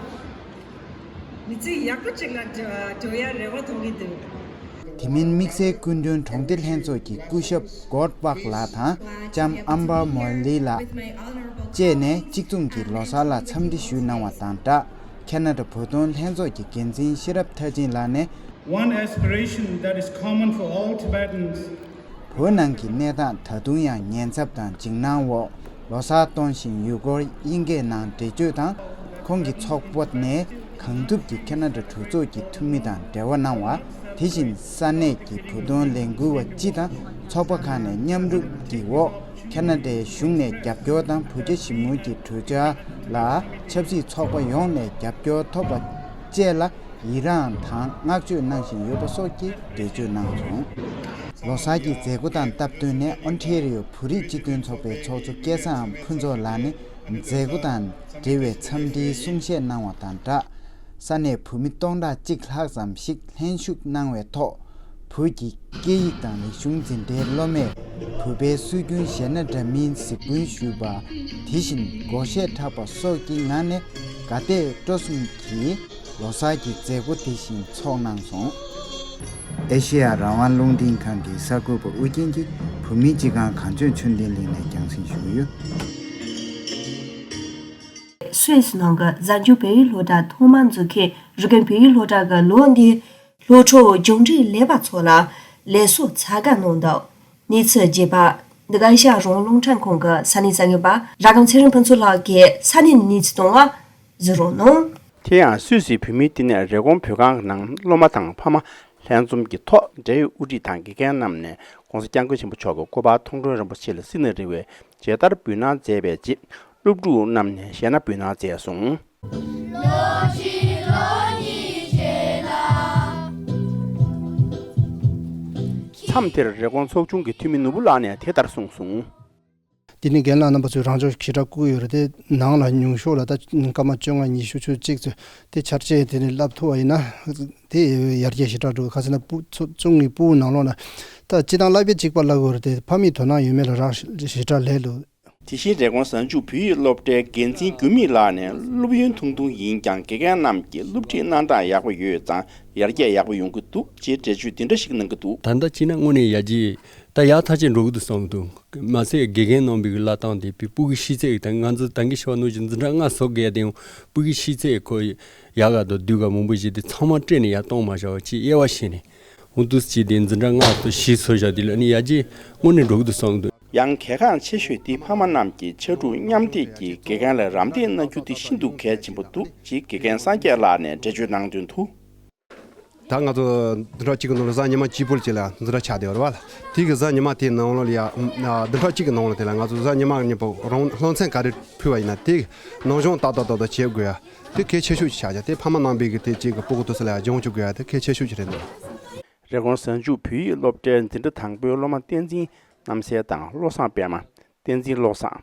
མི་ཚེ་ཡག་པོ་ཅིག་ལ་འགྲོ་འགྲོ་ཡ་རེ་བ་མཐོང་གི་འདུག་དེ་མིན་དམིགས་བསལ་སྐུ་མགྲོན་གྲོང་སྡེ་ལྷན་ཚོགས་ཀྱི་སྐུ་ཞབས་གོར་པག་ལགས་དང་ལྕམ་ཨམ་བར་མོ་ལི་ལགས་བཅས་ནས་གཅིག་མཚུངས་ཀྱིས་ལོ་གསར་ལ་འཚམས་འདྲི་ཞུས་གནང་བ་དང་སྦྲགས། ཁེ་ན་ཌ་བོད་དོན་ལྷན་ཚོགས་ཀྱི་འགན་འཛིན་ཤེས་རབ་མཐར་ཕྱིན་ལགས་ནས། One aspiration that is common for all Tibetans བོད་ནང་གི་གནས་སྟངས་ད་དུང་ཡང་ཉེན་ཚབས་དང་འཇིགས་སྣང་འོག་ལོ་གསར་གཏོང་བཞིན་ཡོད་སྐོར་དབྱིན་སྐད་ནང་འགྲེལ་བརྗོད་དང་། ཁོང་གི་ཚོགས་པ་ནས་གང་ཐུབ་ཀྱིས་ཁེ་ན་ཌ་གྲོས་ཚོགས་ཀྱི་འཐུས་མི་དང་འབྲེལ་བ་གནང་བ། དེ་བཞིན་ས་གནས་ཀྱི་བོད་དོན་ལས་འགུལ་བ་སྤྱི་དང་ཚོགས་པ་ཁག་ནས་མཉམ་རུབ་ཀྱི་འོག་ཁེ་ན་ཌའི་གཞུང་ནས་རྒྱབ་སྐྱོར་དང་བོད་རྒྱ་ཞི་མོལ་གྱི་གྲོས་འཆར་ལ་ཆབ་སྲིད་ཚོགས་པ་ཡོངས་ནས་རྒྱབ་སྐྱོར་ཐོབ་པ་བཅས་ལ། ཡི་རངས་དང་བསྔགས་བརྗོད་གནང་བཞིན་ཡོད་པ་སོགས་ཀྱི་འགྲེལ་བརྗོད་གནང་སོང་། ལོ་གསར་གྱི་མཛད་སྒོ་དང་སྟབས་བསྟུན་ནས་ཨོན་ཊེ་རི་ཡོ་བོད་རིགས་སྤྱི་མཐུན་ཚོགས་པའི་ཚོགས་གཙོ་སྐལ་བཟང་ཕུན་ཚོགས་ལགས་ནས་མཛད་སྒོ་དང་འབྲེལ་བའི་འཚམས་འདྲིའི་གསུང་བཤད་གནང་བ་དང་སྦྲགས། ས་གནས་བོད་མི་སྟོང་ཕྲག་གཅིག་ལྷག་ཙམ་ཞིག་ལྷན་ཞུགས་གནང་བའི་ཐོག་བོད་ཀྱི་སྐད་ཡིག་དང་རིག་གཞུང་འཛིན་གྲྭའི་སློབ་མས་བོད་པའི་སྲོལ་རྒྱུན་གཞས་སྣ་འདྲ་མིན་གཟིགས་འབུལ་ཞུས་པ། དེ་བཞིན་སྒོར་གཞས་འཁྲབ་པ་སོགས་ཀྱི་ངང་ནས་དགའ་དད་སྤྲོ་གསུམ་གྱིས་ལོ་གསར་གྱི་མཛད་སྒོ་དེ་བཞིན་ཚོགས་གནང་སོང་། ཨེ་ཤེ་ཡ་རང་དབང་རླུང་འཕྲིན་ཁང་གི་གསར་འགོད་པ་ཨུ་རྒྱན་གྱིས་བོད་མིའི་སྤྱི་ཁང་གངས་ལྗོངས་ཆོས་ལྡན་གླིང་ནས་རྒྱང་སྲིང་ཞུ་གི་ཡོད། སུད་སི་ནང་གི་གཟའ་མཇུག་བལ་ཡུལ་སློབ་གྲྭ་ཐོག་མར་འཛུགས་མཁན་རི་ཀོན་བལ་ཡུལ་སློབ་གྲྭ་གི་ལོ་འདིའི་སློབ་ཕྲུག་མཇུག་འབྲས་ལེགས་པ་ཚོ་ལ་ལེགས་གསོལ་ཚ་ག་གནང་འདུག་གནས་ཚུལ་རྒྱས་པ། འདི་ག་ཨེ་ཤ་ཡ་རང་དབང་རླུང་འཕྲིན་ཁང་གི་ས་གནས་གསར་འགོད་པ་ར་སྒམ་ཚེ་རིང་ཕུན་ཚོགས་ལགས་ཀྱིས་ས་གནས་ནས་གནས་ཚུལ་གཏོང་བ་གཟིགས་རོགས་གནང་། དེ་ཡང་སུད་སིའི་བོད་མིའི་བསྟི་གནས་རེབ་གོང་བོད་ཁང་གི་ནང་སློབ་མ་དང་ཕ་མ་ ལྷན་འཛོམས་ཀྱི་ཐོག་འབྲེལ་ཡོད་དབུ་ཁྲིད་དང་དགེ་རྒན་རྣམས་ནས་༸གོང་ས་༸སྐྱབས་མགོན་ཆེན་པོ་མཆོག་གི་སྐུ་པར་མཐོང་གྲོལ་རིན་པོ་ཆེ་ལ་སིལ་སྙན་རེ་བའི་མཇལ་དར་འབུལ་གནང་མཛད་པའི་རྗེས། སློབ་ཕྲུག་རྣམས་ནས་ཞལ་སྣ་འབུལ་གནང་མཛད་སོང་། མཚམས་དེར་རེབ་གོང་ཚོགས་ཆུང་གི་འཐུས་མི་ནོར་བུ་ལགས་ནས་དེ་ལྟར་གསུངས་སོང་། དེ་ནི་རྒན་ལགས་རྣམ་པ་ཚོས་རང་སྦྱོང་ཞེ་དྲག་བསྐུལ་ཡོད་རེད་དེ། ནང་ལ་ཉུང་ཤོས་ལ་ད་སྐར་མ་བཅོ་ལྔ་ཉི་ཤུ་ཆུ་གཅིག་ཚོད་དེ་འཆར་ཅན་དེ་ནི་བསླབ་ཐུབ་པ་ཡིན་ན་དེ་ཡར་རྒྱས་ཞེ་དྲག་འགྲོ། ག་ཟེར་ན་སྤུ་ཚོ་ཙུང་གི་སྤུ་ནང་ལོགས་ན་ད་སྤྱི་བཏང་བསླབ་པའི་གཅིག་པ་བསླབ་དགོས་རེད་དེ། ཕ་མའི་དོ་སྣང་ཡོད་མེད་ལ་རག་ཞེ་དྲག་ལས་ལོ། དེ་བཞིན་རེབ་གོང་གཟའ་མཇུག་བོད་ཡིག་སློབ་གྲྭའི་འགན་འཛིན་འགྱུར་མེད་ལགས་ནས་སློབ་ཡོན་ཐུང་ཐུང་ཡིན་ཀྱང་དགེ་རྒན་རྣམས་ཀྱིས་སློབ་ཁྲིད་གནང་སྟངས་ཡག་པོ་ཡོད་ཙང་ཡར་རྒྱས་ཡག་པོ་ཡོང་གི་འདུག་ཅེས་འགྲེལ་བརྗོད་འདི་འདྲ་ཞིག་གནང་གི་འདུག། ད་ལྟ་བྱས་ན་དངོས་གནས་ཡར་རྒྱས་ད་ཡག་ཐག་ཆོད་འགྲོ་གི་འདུག་བསམ་གི་འདུག། མ་ཟད་དགེ་རྒན་རྣམ་པའི་གི་བསླབ་སྟངས་དེ་བོད་ཀྱི་ཤེས་ཚད་དང་ང་ཚོ་ད་གིན་ཞུ་བ་ནང་བཞིན་འཛིན་གྲྭ་ལྔ་སོགས་བརྒལ་ཏེ་ཡང་བོད་ཀྱི་ཤེས་ཚད་ཁོ་ཡག་ག་དང་སྡུག་ག་མང་པོ་ཞིག་དེ་ཚང་མ་སྤྲད་ནས་ཡར་གཏོང་མ་བྱ་བ་ཅིག་དབྱེ་བ་ཕྱེ་ནས་འོང་དུས་ཅིག་དེ་འཛིན་གྲྭ་ལྔ་དང་བཞི་ཚོ་བཞག་དེ་ལ་ནི་ཡར་རྒྱས་དངོས་གནས་འགྲོ་གི་འདུག་བསམ་གི་འདུག། ཡང་གལ་འགངས་ཆེ་ཤོས་དེ་ཕ་མ་རྣམས་ཀྱིས་ཕྱར་གྲུ་མཉམ་འདེགས་ཀྱིས་དགེ་རྒན་ལ་རམ་འདེགས་གནང་རྒྱུ་དེ་ཤིན་ཏུ་གལ་ཆེན་པོ་འདུག་ཅེས་དགེ་རྒན་སངས་རྒྱས་ལགས་ནས་འགྲེལ་བརྗོད་གནང་དོན་དུ། ད་ང་ཚོ་བདུན་ཕྲག་གཅིག་གི་ནང་ལ་གཟའ་ཉི་མ་གཅིག་པོ་ཅིག་ལ་འཛིན་གྲྭ་ཆགས་བསྡད་ཡོད་རེད་བ། དེ་གི་གཟའ་ཉི་མ་དེའི་ནང་ལ་ཡ་བདུན་ཕྲག་གཅིག་གི་ནང་ལ་དེ་ལ་ང་ཚོ་གཟའ་ཉི་མ་གཉིས་པོ་རང་སློབ་ཚན་ག་རེ་ཕུལ་བ་ཡིན་ན་དེ་ནང་སྦྱོང་ཏག་ཏག་ཏག་ཏག་བྱེད་དགོས་ཡ། དེ་གལ་ཆེ་ཤོས་ཅིག་ཆགས་ཀྱང་དེ་ཕ་མ་རྣམ་པས་གི་དེ་གཅིག་གི་སྤུ་གུ་དེ་ཚོ་ལ་ཡ་སྦྱོང་བཅུག་དགོས་ཡ་དེ་གལ་ཆེ་ཤོས་ཅིག་རེད་འདུག། རེབ་གོང་གཟའ་མཇུག་བོད་ཡིག་སློབ་གྲྭའི་འཛིན་གྲྭ་དང་པོའི་སློབ་མ་བསྟན་འཛིན་རྣམ་གསལ་དང་བློ་བཟང་པད་མ། བསྟན་འཛིན་བློ་བཟང་།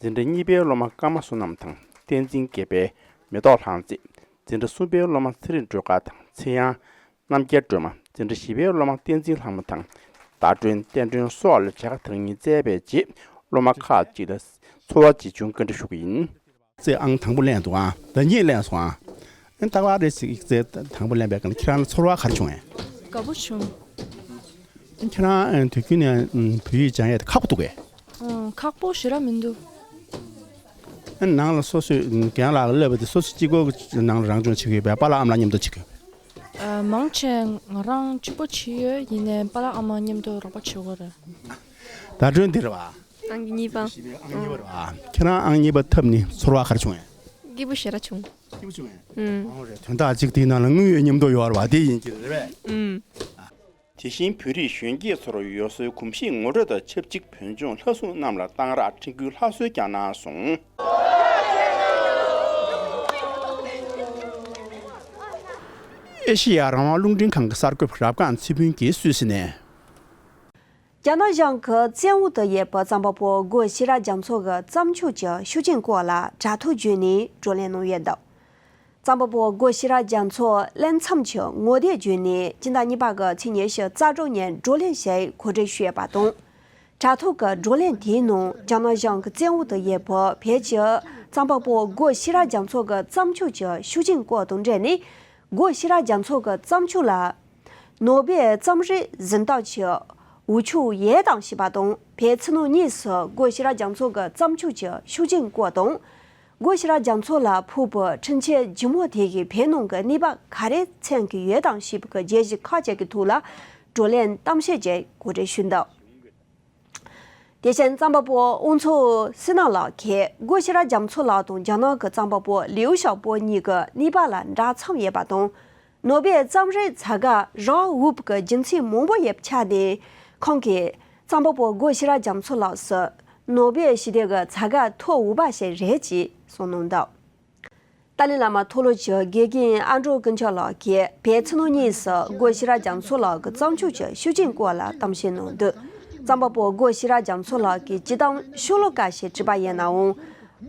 འཛིན་གྲྭ་གཉིས་པའི་སློབ་མ་ཀརྨ་བསོད་ནམས་དང་བསྟན་འཛིན་དགེ་འཕེལ། མེ་ཏོག་ལྷ་མཛེས། འཛིན་གྲྭ་གསུམ་པའི་སློབ་མ་ཚེ་རིང་སྒྲོལ་དཀར་དང་ཚེ་དབྱངས། རྣམ་རྒྱལ་སྒྲོལ་མ། འཛིན་གྲྭ་བཞི་པའི་སློབ་མ་བསྟན་འཛིན་ལྷ་མོ་དང་ཟླ་སྒྲོན། བསྟན་སྒྲོན་སོགས་ལ་མཇལ་ཁ་བདག་ཉིད་བསྩལ་བའི་རྗེས་སློབ་མ་ཁག་ཅིག་ལ་ཚོར་བ་ཅིག་བྱུང་བཀའ་འདྲི་ཞུ་གི་ཡིན། རྩེ་ཨང་དང་པོ་ལེན་འདུག་ཨང་། ཟླ་གཉིས་ལེན་སོང་ཨང་། ཨན་ད་ག་རེ་ཞིག་རྩེ་དང་པོ་ལེན་པའི་སྐབས་ཁྱེད་རང་ལ་ཚོར་བ་ག་རེ་བྱུང་ཨེ། དགའ་པོ་བྱུང་། ཨན་ཁྱེད་རང་ཨན་དུས་རྒྱུན་ནས་ཨན་བོད་ཡིག་སྦྱང་ཡས་དེ་ཁག་པོ་འདུག་གས། ཨང་ཁག་པོ་ཞེ་དྲག་མི་འདུག། ཨན་ནང་ལ་སོ་སོས་ཨན་རྒན་ལགས་ལ་བསླབས་པ་དེ་སོ་སོ་གཅིག་པོ་ནང་ལ་རང་སྦྱོང་བྱེད་ཀྱི་ཡོད་པས་པཱ་ལགས་ཨ་མ་ལགས་མཉམ་དུ་བྱེད་ཀྱི་ཡོད། ཨ་མང་ཆེ་ང་རང་གཅིག་པོ་བྱེད་ཡོད། ཡིན་ནའི་པཱ་ལགས་ཨ་མ་མཉམ་དུ་རོགས་པ་བྱེད་དགོས་རེད། ཟླ་སྒྲོན་འདི་རེད་བ། ཨང་གཉིས་པ། ཨང་གཉིས་པ་རེད་བ། ཁྱེད་རང་ཨང་གཉིས་པ་ཐོབ་ནས་ཚོར་བ་ག་རེ་བྱུང་ངས། སྐྱིད་པོ་ཞེ་དྲག་བྱུང་། སྐྱིད་པོ་བྱུང་ངས། ཨུམ། ཨང་རེད་དོན་དག་གཅིག་དེའི་ནང་ལ་དངོས་ཡོད་མཉམ་དུ་ཡོད་རེད་བ་དེ་ཡིན་གྱི་རེད་པས། ཨུམ། དེ་བཞིན་བོད་རིགས་གཞོན་སྐྱེས་ཚོར་ཡུལ་སྲོལ་གོམས་གཤིས་ངོ་སྤྲོད་དང་ཆབས་ཅིག་བོད་ལྗོངས་ལྷ་སྲུང་རྣམས་ལ་གཏང་རག་འཕྲིན་སྐུལ་ལྷ་གསོལ་ཀྱང་གནང་སོང་། ཨེ་ཤེ་ཡ་རང་དབང་རླུང་འཕྲིན་ཁང་གི་གསར་འགོད་པ་རབ་སྒང་ཚེ་ཕུན་གྱིས་སུད་སི་ནས། རྒྱ་ནག་གཞུང་གི་བཙན་འོག་ཏུ་ཡོད་པའི་རྩོམ་པ་པོ་སྒོ་ཤེས་རབ་རྒྱ་མཚོ་གི་བརྩམས་ཆོས་ཀྱི་ཤུགས་རྐྱེན་སྐོར་ལ་དྲ་ཐོག་བརྒྱུད་ནས་བགྲོ་གླེང་གནང་ཡོད་འདུག། རྩོམ་པ་པོ་སྒོ་ཤེས་རབ་རྒྱ་མཚོ་ལྷན་འཛོམས་ཀྱི་ངོ་དེབ་བརྒྱུད་ནས་སྤྱི་ཟླ་གཉིས་པ་གི་ཚེས་ཉི་ཤུ་རྩ་དྲུག་ཉིན་བགྲོ་གླེང་ཞིག་གོ་སྒྲིག་ཞུས་ཡོད་པ་དང་། དྲ་ཐོག་གི་བགྲོ་གླེང་དེའི་ནང་རྒྱ་ནག་གཞུང་གི་བཙན་འོག་ཏུ་ཡོད་པའི་བོད་ཀྱི་རྩོམ་པ་པོ་སྒོ་ཤེས་རབ་རྒྱ་མཚོ་གི་བརྩམས་ཆོས་ཀྱི་ཤུགས་རྐྱེན་སྐོར་དང་འབྲེལ་ནས། སྒོ་ཤེས་རབ་རྒྱ་མཚོ་གི་བརྩམས་ཆོས་ལ། ནོ་བེལ་རྩོམ་རིག་གཟེངས་རྟགས་ཀྱི་འོས་ཆོག་ཡོད་དམ་ཞེས་པ་དང་། བོད་ཕྱི་ནང་གཉིས་སུ་སྒོ་ཤེས་རབ་རྒྱ་མཚོ་གི་བརྩམས་ཆོས་ཀྱི་ཤུགས་རྐྱེན་སྐོར་དང་། སྒོ་ཤེས་རབ་རྒྱ་མཚོ་ལ་ཕོག་པའི་འཕྲུལ་ཆས་ལྗིད་མོ་དེ་གིས་བོད་ནང་གི་གནས་བབ་ག་རེ་མཚོན་གྱི་ཡོད་དམ་ཞེས་པའི་བརྗོད་གཞི་ཁག་ཅིག་གི་ཐོག་ལ་བགྲོ་གླེང་གཏམ་བཤད་ཅིག་གོ་སྒྲིག་ཞུས་འདུག། དེ་བཞིན་རྩོམ་པ་པོ་དབུ་མཚོ་བསོད་ནམས་ལགས་ཀྱིས་སྒོ་ཤེས་རབ་རྒྱ་མཚོ་ལགས་དང་རྒྱ་ནག་གི་རྩོམ་པ་པོ་ལིའུ་ཞའོ་པོ་གཉིས་ཀྱི་གནས་བབ་ལ་འདྲ་མཚུངས་ཡོད་པ་དང་། ནོ་བེལ་རྩོམ་རིག་ཚ་ག་རག་འོས་པའི་རྒྱུ་མཚན་མང་པོ་ཡོད་པའི་ཆ་ནས། ཁོང་གིས་རྩོམ་པ་པོ་སྒོ་ཤེས་རབ་རྒྱ་མཚོ་ལགས་སུ་ནོ་བེལ་ཞི་བདེ་གི་ཚ་ག་ཐོབ་འོས་པ་ཞིག་རེད་ཅེས་གསུངས་གནང་འདུག། ཏཱ་ལའི་བླ་མ་མཐོ་སློབ་ཀྱི་དགེ་རྒན་ཨ་འབྲུག་ཀུན་ཁྱབ་ལགས་ཀྱིས་བོད་ཕྱི་ནང་གཉིས་སུ་སྒོ་ཤེས་རབ་རྒྱ་མཚོ་ལགས་ཀྱི་བརྩམས་ཆོས་ཀྱི་ཤུགས་རྐྱེན་སྐོར་ལ་གཏམ་བཤད་གནང་འདུག། རྩོམ་པ་པོ་སྒོ་ཤེས་རབ་རྒྱ་མཚོ་ལགས་ཀྱིས་སྤྱིར་བཏང་ཤོ་ལོ་ཀ་ཞིག་བྲིས་པ་ཡིན་ནའང་།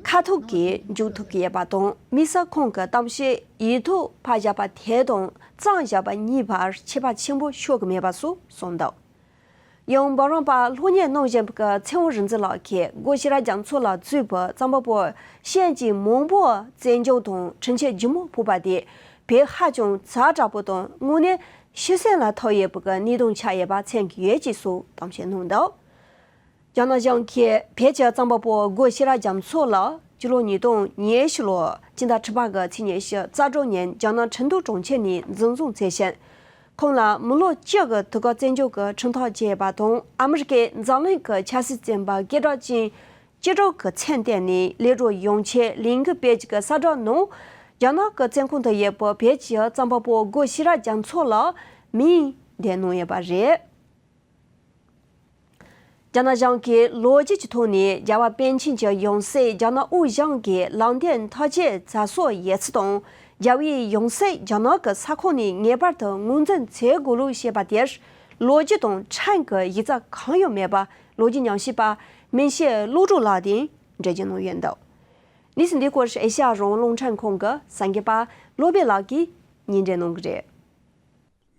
ཁ་ཐུག་གིས་མཇུག་ཐུབ་ཀྱི་ཡོད་པ་དང་། དམིགས་བསལ་ཁོང་གི་གཏམ་བཤད་ཡིག་ཐོག་ཕབ་བཞག་པ་དེ་དང་བརྩམས་བཞག་པ་གཉིས་བར་ཁྱད་པར་ཆེན་པོ་ཤོར་གྱི་མེད་པ་སོགས་གསུངས་འདུག། ཡང་འབུམ་རམས་པ་སློབ་གཉེར་གནང་བཞིན་པའི་ཚེ་དབང་རིག་འཛིན་ལགས་ཀྱིས་སྒོ་ཤེས་རབ་རྒྱ་མཚོ་ལགས་གཙོས་པའི་རྩོམ་པ་པོ་གཞན་གྱིས་མང་པོ་བཙན་སྦྱོང་དང་འཕྲུལ་ཆས་ལྗིད་མོ་ཕོག་པ་དེ་བོད་ཧ་ཅང་ཛ་དྲག་པོ་དང་དངོས་གནས་ཤི་གསོན་ལ་ཐུག་ཡོད་པའི་གནས་སྟངས་ཆགས་ཡོད་པ་མཚོན་གྱི་ཡོད་ཅེས་སོགས་གཏམ་བཤད་གནང་འདུག། རྒྱ་ནག་གཞུང་གིས་བོད་ཀྱི་རྩོམ་པ་པོ་སྒོ་ཤེས་རབ་རྒྱ་མཚོ་ལགས་སྤྱི་ལོ་ཉིས་སྟོང་ཉེར་བཞི་ལོར་སྤྱི་ཟླ་དྲུག་པ་གི་ཚེས་ཉི་ཤུ་རྩ་དྲུག་ཉིན་རྒྱ་ནག་ཁྲིན་ཏུའུ་གྲོང་ཁྱེར་ནས་འཛིན་བཟུང་མཛད་ཅིང་། ཁོང་ལ་མི་ལོ་བཅུ་གི་དུས་བཀག་བཙན་འཇུག་གི་ཁྲིམས་ཐག་བཅད་པ་དང་། ཨ་མི་རི་ཀའི་འཛམ་གླིང་གི་ཆབ་སྲིད་བཙོན་པ་སྐད་གྲགས་ཅན་སྐྱིད་གྲོགས་ཀྱི་མཚན་བཏོན་ནས་གློད་གྲོལ་ཡོང་ཆེད་ལས་འགུལ་སྤེལ་རྒྱུ་གི་གསལ་བསྒྲགས་ནང་། རྒྱ་ནག་གི་བཙོན་ཁང་དུ་ཡོད་པའི་བོད་ཀྱི་རྩོམ་པ་པོ་སྒོ་ཤེས་རབ་རྒྱ་མཚོ་ལགས་ མིང་འདེམས་གནང་ཡོད་པ་རེད། རྒྱ་ནག་གཞུང་གིས་ལོ་རྒྱུས་ཀྱི་ཐོག་ནས་རྒྱལ་བ་པཎ་ཆེན་གྱི་ཡང་སྲིད་རྒྱ་ནག་དབུས་གཞུང་གི་ལམ་སྟོན་མཐའ་དཔྱད་མཛད་སྲོལ་ཡོད་ཚུལ་དང་། རྒྱལ་བའི་ཡང་སྲིད་རྒྱ་ནག་གི་ས་ཁོངས་ནས་ངེས་པར་དུ་ངོས་འཛིན་བྱེད་དགོས་ལུགས་བཤད་པ་དེར། ལོ་རྒྱུས་དང་ཕྲན་གྱི་ཡིག་ཚགས་གང་ཡང་མེད་པ་ལོ་རྒྱུས་ཉམས་ཞིབ་པ་མིང་ཤེས་བློ་གྲོས་ལགས་དང་འབྲེལ་གྱི་གནང་ཡོད་འདུག་གནས་ཚུལ་འདིའི་སྐོར་ཨེ་ཤ་ཡ་རང་དབང་རླུང་འཕྲིན་ཁང་གི་གསར་འགོད་པ་བློ་བྷེ་ལགས་ཀྱིས་སྙན་སྒྲོན་གནང་གི་རེད།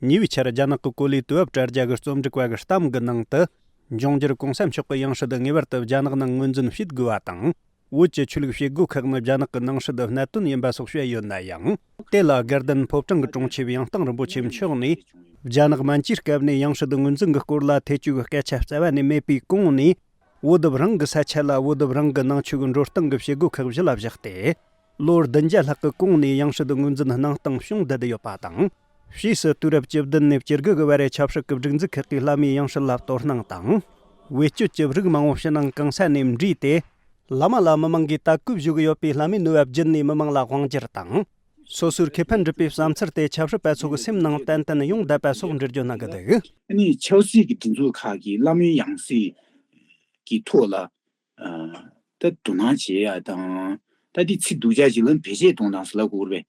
ཉེ་བའི་ཆར་རྒྱ་ནག་གི་གོ་ལའི་དུས་བབ་དྲ་རྒྱ་གི་རྩོམ་སྒྲིག་པ་གི་གཏམ་གི་ནང་དུ། འབྱུང་འགྱུར་གོང་ས་མཆོག་གི་ཡང་སྲིད་ངེས་པར་དུ་རྒྱ་ནག་ནང་ངོས་འཛིན་བྱེད་དགོས་པ་དང་། བོད་ཀྱི་ཆོས་ལུགས་བྱེད་སྒོ་ཁག་ནི་རྒྱ་ནག་གི་ནང་སྲིད་གནད་དོན་ཡིན་པ་སོགས་བཤད་ཡོད་ན་ཡང་། དེ་ལ་དགའ་ལྡན་ཕོ་བྲང་གི་དྲུང་ཆེ་ཡང་སྟེང་རིན་པོ་ཆེ་མཆོག་ནས། རྒྱ་ནག་མན་ཇུའི་སྐབས་ནས་ཡང་སྲིད་ངོས་འཛིན་གྱི་སྐོར་ལ་ཐེ་བྱུས་ཀྱི་སྐད་ཆ་རྩ་བ་ནས་མེད་པའི་གོང་ནས། བོད་དུ་རང་གི་ས་ཆ་ ལ་བོད་དུ་རང་གི་ནང་ཆོས་ཀྱི་འགྲོ་སྟངས་ཀྱི་བྱེད་སྒོ་ཁག་གཞི་ལ་བཞག་སྟེ། ལོ་བདུན་བརྒྱ་ལྷག་གི་གོང་ནས་ཡང་སྲིད་ངོས་འཛིན་གནང་སྟངས་བྱུང་བསྡད་ཡོད་པ་དང་། ཕྱིས་སུ་དུས་རབས་བཅུ་བདུན་ནས་བཅུ་དགུ་གི་བར་ཆབ་སྲིད་ཀྱི་སྒྲིག་འཛུགས་ཁག་གིས་བླ་མའི་ཡང་སྲིད་ལ་དོ་སྣང་དང་། བེད་སྤྱོད་ཀྱི་རིགས་མང་བོ་ཕྱི་ནང་གང་ས་ནས་འདྲེས་ཏེ། བླ་མ་ལ་མི་མང་གིས་དད་གུས་ཞུ་གི་ཡོད་པའི་བླ་མའི་ནུས་པ་བརྒྱུད་ནས་མི་མང་ལ་དབང་སྒྱུར་དང་། སོ་སོར་ཁེ་ཕན་སྒྲུབ་པའི་བསམ་ཚུལ་དེ་ཆབ་སྲིད་པ་ཚོ་གི་སེམས་ནང་ཏན་ཏན་ཡོང་བསྡད་པ་སོགས་འགྲེལ་བརྗོད་གནང་གི་འདུག་ཨ་ནི་ཆབ་སྲིད་ཀྱི་སྒྲིག་འཛུགས་ཁག་གིས་བླ་མའི་ཡང་སྲིད་ཀྱི་ཐོག་ལ། ཨ། ད་དོ་སྣང་བྱེད་ཡ་དང་། ད་དེ་ཚིག་སྡུག་ཅག་ཅིག་ལ་བེད་སྤྱོད་གཏོང་སྟངས་སུ་ལབ་དགོས་རེད་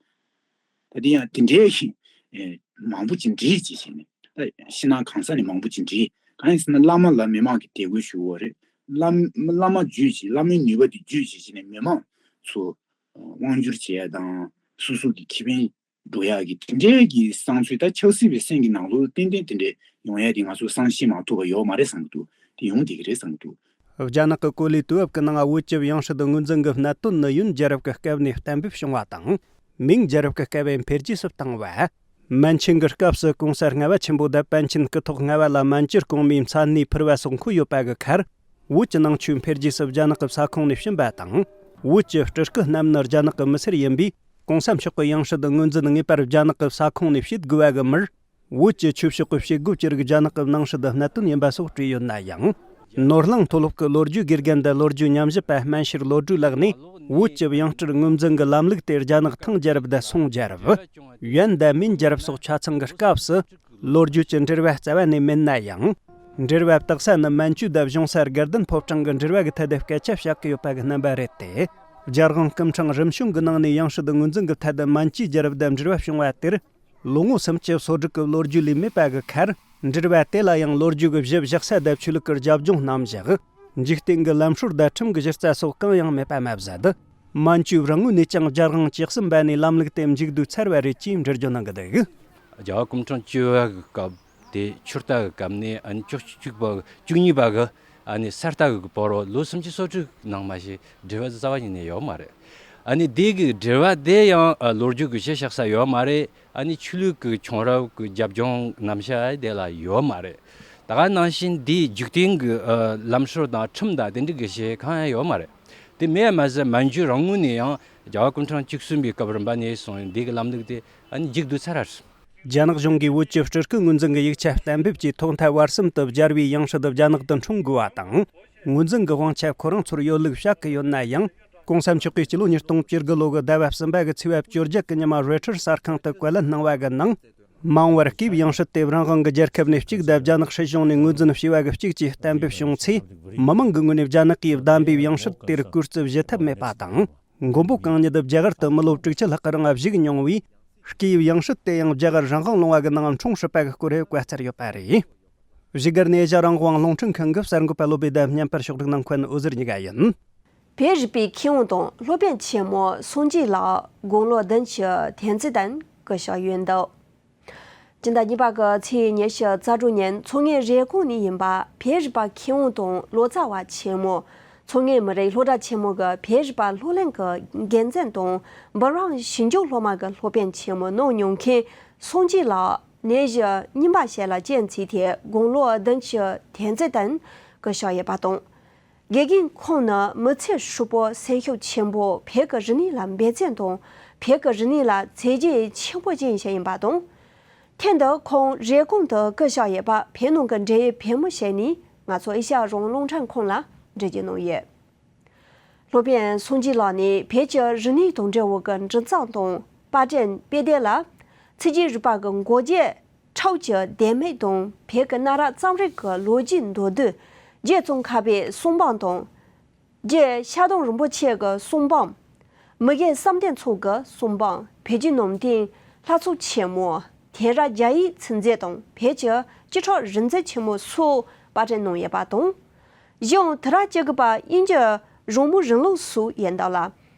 པས། ད་དེ་ཡང་དེ་འདྲའི་ཞིག་ཨེ། མང་པོ་ཅིག་འདྲེས་ཅིག་བྱས་ནས། ད་ཕྱི་ནང་གང་ས་ནས་མང་པོ་ཅིག་འདྲེས། གང་ཡིན་ཟེར་ན་བླ་མ་ལ་མི་མང་གིས་དད་གུས་ཞུ་བ་རེད། བླ་བླ་མ་བརྒྱུད་ཅིག་བླ་མའི་ནུས་པ་དེ་བརྒྱུད་ཅིག་བྱས་ནས་མི་མང་ཚོ་དབང་སྒྱུར་བྱེད་ཡ་དང་། སོ་སོ་གི་ཁེ་ཕན་འགྲོ་ཡག་གི་དེ་འདྲའི་གི་བསམ་ཚུལ། ད་ཆབ་སྲིད་པའི་སེམས་ཀྱི་ནང་ལོགས་ཏན་ཏན་དེ་འདྲའི་ཡོང་ཡ་དེ་ང་ཚོས་བསམ་ཤེས་མ་ཐུབ་པ་ཡོད་མ་རེད་བསམ་གྱི་འདུག་དེ་ཡོང་བསྡད་ཀྱི་རེད་བསམ་གྱི་འདུག་རྒྱ་ནག་གི་གོ་ལའི་དུས་བབ་ཀྱི་ནང་བོད་ཀྱི་ཡང་སྲིད་ངོས་འཛིན་གྱི་གནད་དོན་ནི་ཡོན་རྒྱལ་རབས་ཀྱི་སྐབས་ནས་གཏན་འབེབས་བྱུང་བ་དང་། མིང་རྒྱལ་རབས་ཀྱི་སྐབས་བས་འཕེལ་རྒྱས་སུ་བཏང་བ། མན་ཆིང་གི་སྐབས་སུ་གོང་ས་ལྔ་པ་ཆེན་པོ་དང་པཎ་ཆེན་སྐུ་ཐོག་ལྔ་པ་ལ་མན་ཇུ་གོང་མའི་མཚན་གནས་ཕུལ་བ་སོགས་འཁོད་ཡོད་པ་གི་ཁར། བོད་ཀྱི་ནང་ཆོས་འཕེལ་རྒྱས་སུ་རྒྱ་ནག་གི་ས་ཁོངས་ནས་ཕྱིན་པ་དང་། བོད་ཀྱི་སྤྲུལ་སྐུ་རྣམས་ནི་རྒྱ་ནག་གི་མི་སེར་ཡིན་པས། གོང་ས་མཆོག་གི་ཡང་སྲིད་ངོས་འཛིན་ངེས་པར་རྒྱ་ནག་གི་ས་ཁོངས་ནས་བྱེད་དགོས་པ་གི་མིར། བོད་ཀྱི་ཆོས་ཕྱོགས་ཀྱི་བྱེད་སྒོ་བཅུ་རིགས་རྒྱ་ནག་གི་ནང་སྲིད་དུ་གནད་དོན་ཡིན་པ་སོགས་བྲིས་ཡོད་ན་ཡང་། ནོར་གླིང་མཐོ་སློབ་ཀྱི་ལོ་རྒྱུས་དགེ་རྒན་དང་ལོ་རྒྱུས་ཉམས་ཞིབ་པ་སྨན་ཤེར་བློ་གྲོས་ལགས་ནས། བོད་ཀྱི་ཡང་སྤྲུལ་ངོས་འཛིན་གྱི་ལམ་ལུགས་དེ་རྒྱ་ནག་ཐང་རྒྱལ་རབས་དང་སུང་རྒྱལ་རབས། ཡོན་དང་མིན་རྒྱལ་རབས་སོགས་ཆ་ཚང་གི་སྐབས་སུ་ལོ་རྒྱུས་ཀྱི་འགྲེལ་བ་རྩ་བ་ནས་མེད་ན་ཡང་། འགྲེལ་བ་བཏགས་ས་ནི་མན་ཇུ་དང་གཞུང་ས་དགའ་ལྡན་ཕོ་བྲང་གི་འགྲེལ་བ་གི་ཐད་དུ་སྐད་ཆ་བཤད་ཀྱི་ཡོད་པ་གི་རྣམ་པ་རེད་དེ། རྒྱལ་དབང་སྐུ་ཕྲེང་རིམ་བྱོན་གྱི་ནང་ནས་ཡང་སྲིད་ངོས་འཛིན་གྱི་ཐད་དུ་མན་ཇུའི་རྒྱལ་རབས་དང་འབྲེལ་བ་བྱུང་བ་དེར། ལོ་ངོ་སུམ་ཅུ་སོ་དྲུག་གི་ལོ་རྒྱུས་ལས་མེད་པ་གི་ཁར། འགྲེལ་བ་དེ་ལ་ཡང་ལོ་རྒྱུས་ཀྱི་གཞི་བཞག་ས་དང་ཆོས་ལུགས་ཀྱི་རྒྱབ་ལྗོངས་རྣམས་བཞག་འཇིག་རྟེན་གྱི་ལམ་སྲོལ་དང་ཁྲིམས་ཀྱི་གཞི་རྩ་སོགས་གང་ཡང་མེད་པ་མ་ཟད། མན་ཇུ་རང་ངོས་ནས་ཀྱང་རྒྱལ་དབང་བཅུ་གསུམ་པ་ནས་ལམ་ལུགས་དེ་མཇུག་བསྡུས་ཚར་བ་རེད་ཅེས་འགྲེལ་བརྗོད་གནང་གི་འདུག་རྒྱལ་བ་སྐུ་ཕྲེང་བཅུ་བ་གི་སྐབས་དེ་ཆུ་རྟ་གི་སྐབས་ནས་ཨ་ནི་བཅུ་གཅིག་པ་བཅུ་གཉིས་པ་གི་ཨ་ནི་ས་རྟ་གི་བར་རོ་ལོ་སུམ་ཅུ་སོ་དྲུག་ནང་མ་ཞིག་འབྲེལ་བ་རྩ་བ་ཉིད་ནས་ཡོད་མ་རེད། ཨ་ནི་དེ་གི་འབྲེལ་བ་དེ་ཡང་ལོ་རྒྱུས་ཀྱི་གཞི་བཞག་ས་ཡོད་མ་རེད། ཨ་ནི་ཆོས་ལུགས་ཀྱི་བྱུང་རབས་ཀྱི་རྒྱབ་ལྗོངས་རྣམ་གཞག་དེ་ལ་ཡོད་མ་རེད། ད་ག་ནང་བཞིན་དེའི་འཇིག་རྟེན་གྱི་ཨ་ལམ་སྲོལ་དང་ཁྲིམས་དང་དེ་འདྲ་གི་གཞི་གང་ཡང་ཡོད་མ་རེད། དེ་མེད་མ་ཟད་མན་ཇུ་རང་ངོས་ནས་ཡང་རྒྱལ་བ་སྐུ་ཕྲེང་བཅུ་གསུམ་པའི་སྐབས་རིམ་པ་ནས་བཟུང་འདི་གི་ལམ་ལུགས་དེ་ཨ་ནི་མཇུག་བསྡུ་ཚར་རེད། རྒྱ་ནག་གཞུང་གིས་བོད་ཀྱི་སྤྲུལ་སྐུ་ངོས་འཛིན་གྱི་ཡིག་ཆ་གཏན་འབེབས་ཀྱིས་ཐོག་མཐའ་བར་གསུམ་དུ་རྒྱལ་བའི་ཡང་སྲིད་རྒྱ་ནག་ཏུ་འཁྲུངས་དགོས་པ་དང་། ངོས་འཛིན་གྱི་དབང་ཆ་ཁོ་རང་ཚོར་ཡོད་ལུགས་བཤད་ཀྱི་ཡོད་ན་ཡང་། གོང་ས་མཆོག་གིས་སྤྱི་ལོ་ཉིས་སྟོང་བཅུ་དགུ་ལོ་གི་ཟླ་བ་གསུམ་པ་གི་ཚེས་པ་བཅོ་བརྒྱད་གི་ཉི་མ་རོའི་ཊར་གསར་ཁང་དུ་བཀའ་ལན་གནང་བ་གི་ནང་། མ་འོངས་པར་སྐུའི་ཡང་སྲིད་དེ་རང་དབང་གི་རྒྱལ་ཁབ་ནས་གཅིག་དང་རྒྱ་ནག་སྲིད་གཞུང་ནས་ངོས་འཛིན་བྱས་པ་གི་གཅིག་ཅེས་གཏན་འབེབས་བྱུང་ཚེ། མི་མང་གི་ངོས་ནས་རྒྱ་ནག་གིས་བདམས་པའི་ཡང་སྲིད་དེར་བཀོལ་སྤྱོད་བྱེད་ཐབས་མེད་པ་དང་། མགོན་པོ་གང་ཉིད་རྒྱ་གར་དུ་མི་ལོ་དྲུག་ཅུ་ལྷག་གི་རིང་བཞུགས་མྱོང་བས། སྐུའི་ཡང་སྲིད་དེ་ཡང་རྒྱ་གར་རང་དབང་ལུང་པ་གི་ནང་འཁྲུངས་སྲིད་པ་གི་སྐོར་བཀའ་སྩལ་ཡོད་པ་རེད། བཞུགས་སྒར་ནས་ཨེ་ཤ་ཡ་རང་དབང་རླུང་འཕྲིན་ཁང་གི་གསར་འགོད་པ་བློ་བྷེ་དང་བརྙན་པར་ཕྱོགས་སྒྲིག་གནང་མཁན་འོད་ཟེར་གཉིས་ཀ་ཡིན། བོད་རིག་པའི་མཁས་དབང་དང་སློབ་དཔོན་ཆེན་མོ་སངས་རྒྱས་ལགས་དགུང་ལོ་བདུན་ཅུ་དོན་གཅིག་དང་སྐུ་གཤེགས་ཡོད་འདུག་སྤྱི་ཟླ་གཉིས་པ་གི་ཚེས་ཉི་ཤུ་རྩ་དྲུག་ཉིན་མཚོ་སྔོན་རེབ་གོང་ནས་ཡིན་པ་བོད་རིག་པ་མཁས་དབང་དང་ལོ་ཙཱ་བ་ཆེན་མོ། མཚོ་སྔོན་མི་རིགས་སློབ་གྲྭ་ཆེན་མོ་གི་བོད་རིག་པ་སློབ་གླིང་གི་འགན་འཛིན་དང་འབུམ་རམས་ཞིབ་འཇུག་སློབ་མ་གི་སློབ་དཔོན་ཆེན་མོ་གནང་མྱོང་མཁན་སངས་རྒྱས་ལགས་ནད་གཞི་གཉིས་པ་ཞིག་ལ་རྐྱེན་བྱས་ཏེ་དགུང་ལོ་བདུན་ཅུ་དོན་གཅིག་དང་སྐུ་གཤེགས་ཡོད་པ་དང་། དགེ་རྒན་ཁོང་ནི་མི་ཚེ་ཧྲིལ་པོ་སེམས་ཤུགས་ཆེན་པོ་བོད་ཀྱི་རིག་གནས་ལ་འབད་བརྩོན་དང་བོད་ཀྱི་རིག་གནས་ལ་བྱས་རྗེས་ཆེན་པོ་ཅན་ཞིག་ཡིན་པ་དང་། ཐེངས་འདིར་ཁོང་རེབ་གོང་དུ་སྐུ་གཤེགས་ཡོད་པ་བོད་ནང་གི་འབྲེལ་ཡོད་བོད་མི་ཞིག་ནས་ང་ཚོ་ཨེ་ཤ་ཡ་རང་དབང་རླུང་འཕྲིན་ཁང་ལ་འགྲེལ་བརྗོད་གནང་ཡོད། སློབ་དཔོན་སངས་རྒྱས་ལགས་ནས་བོད་ཀྱི་རིག་གནས་དང་འབྲེལ་བའི་འབྲི་རྩལ་དང་པར་སྐྲུན་དཔེ་དེབ་ལ་ཚིག་གི་རིག་པ་གི་འགོག་རྒྱུ་ ཁྲའོ་ཀྱི་བདེན་མེད་དང་བོད་ཀྱི་གནའ་རབས་རྩོམ་རིག་གི་ལོ་རྒྱུས་མདོར་བསྡུས། རྗེ་ཙོང་ཁ་པའི་གསུང་འབུམ་དང་། རྗེ་ཤར་གདོང་རིན་པོ་ཆེ་གི་གསུང་འབུམ། མི་རྒན་བསམ་གཏན་མཚོ་གི་གསུང་འབུམ། བོད་བརྒྱུད་ནང་བསྟན་ལྷ་ཚོགས་ཆེན་མོ། དེང་རབས་རྒྱ་ཡིག་ཚིག་མཛོད་དང་བོད་ཀྱི་སྤྱི་ཚོགས་རིག་མཛོད་ཆེན་མོ་སོགས་པར་སྐྲུན་གནང་ཡོད་པ་དང་། གཞན་ཡང་དུས་རབས་བཅུ་དགུ་པ་དབྱིན་ཇིའི་རང་མོས་རིང་ལུགས་སུ་ཡིན་འདུག་ལ།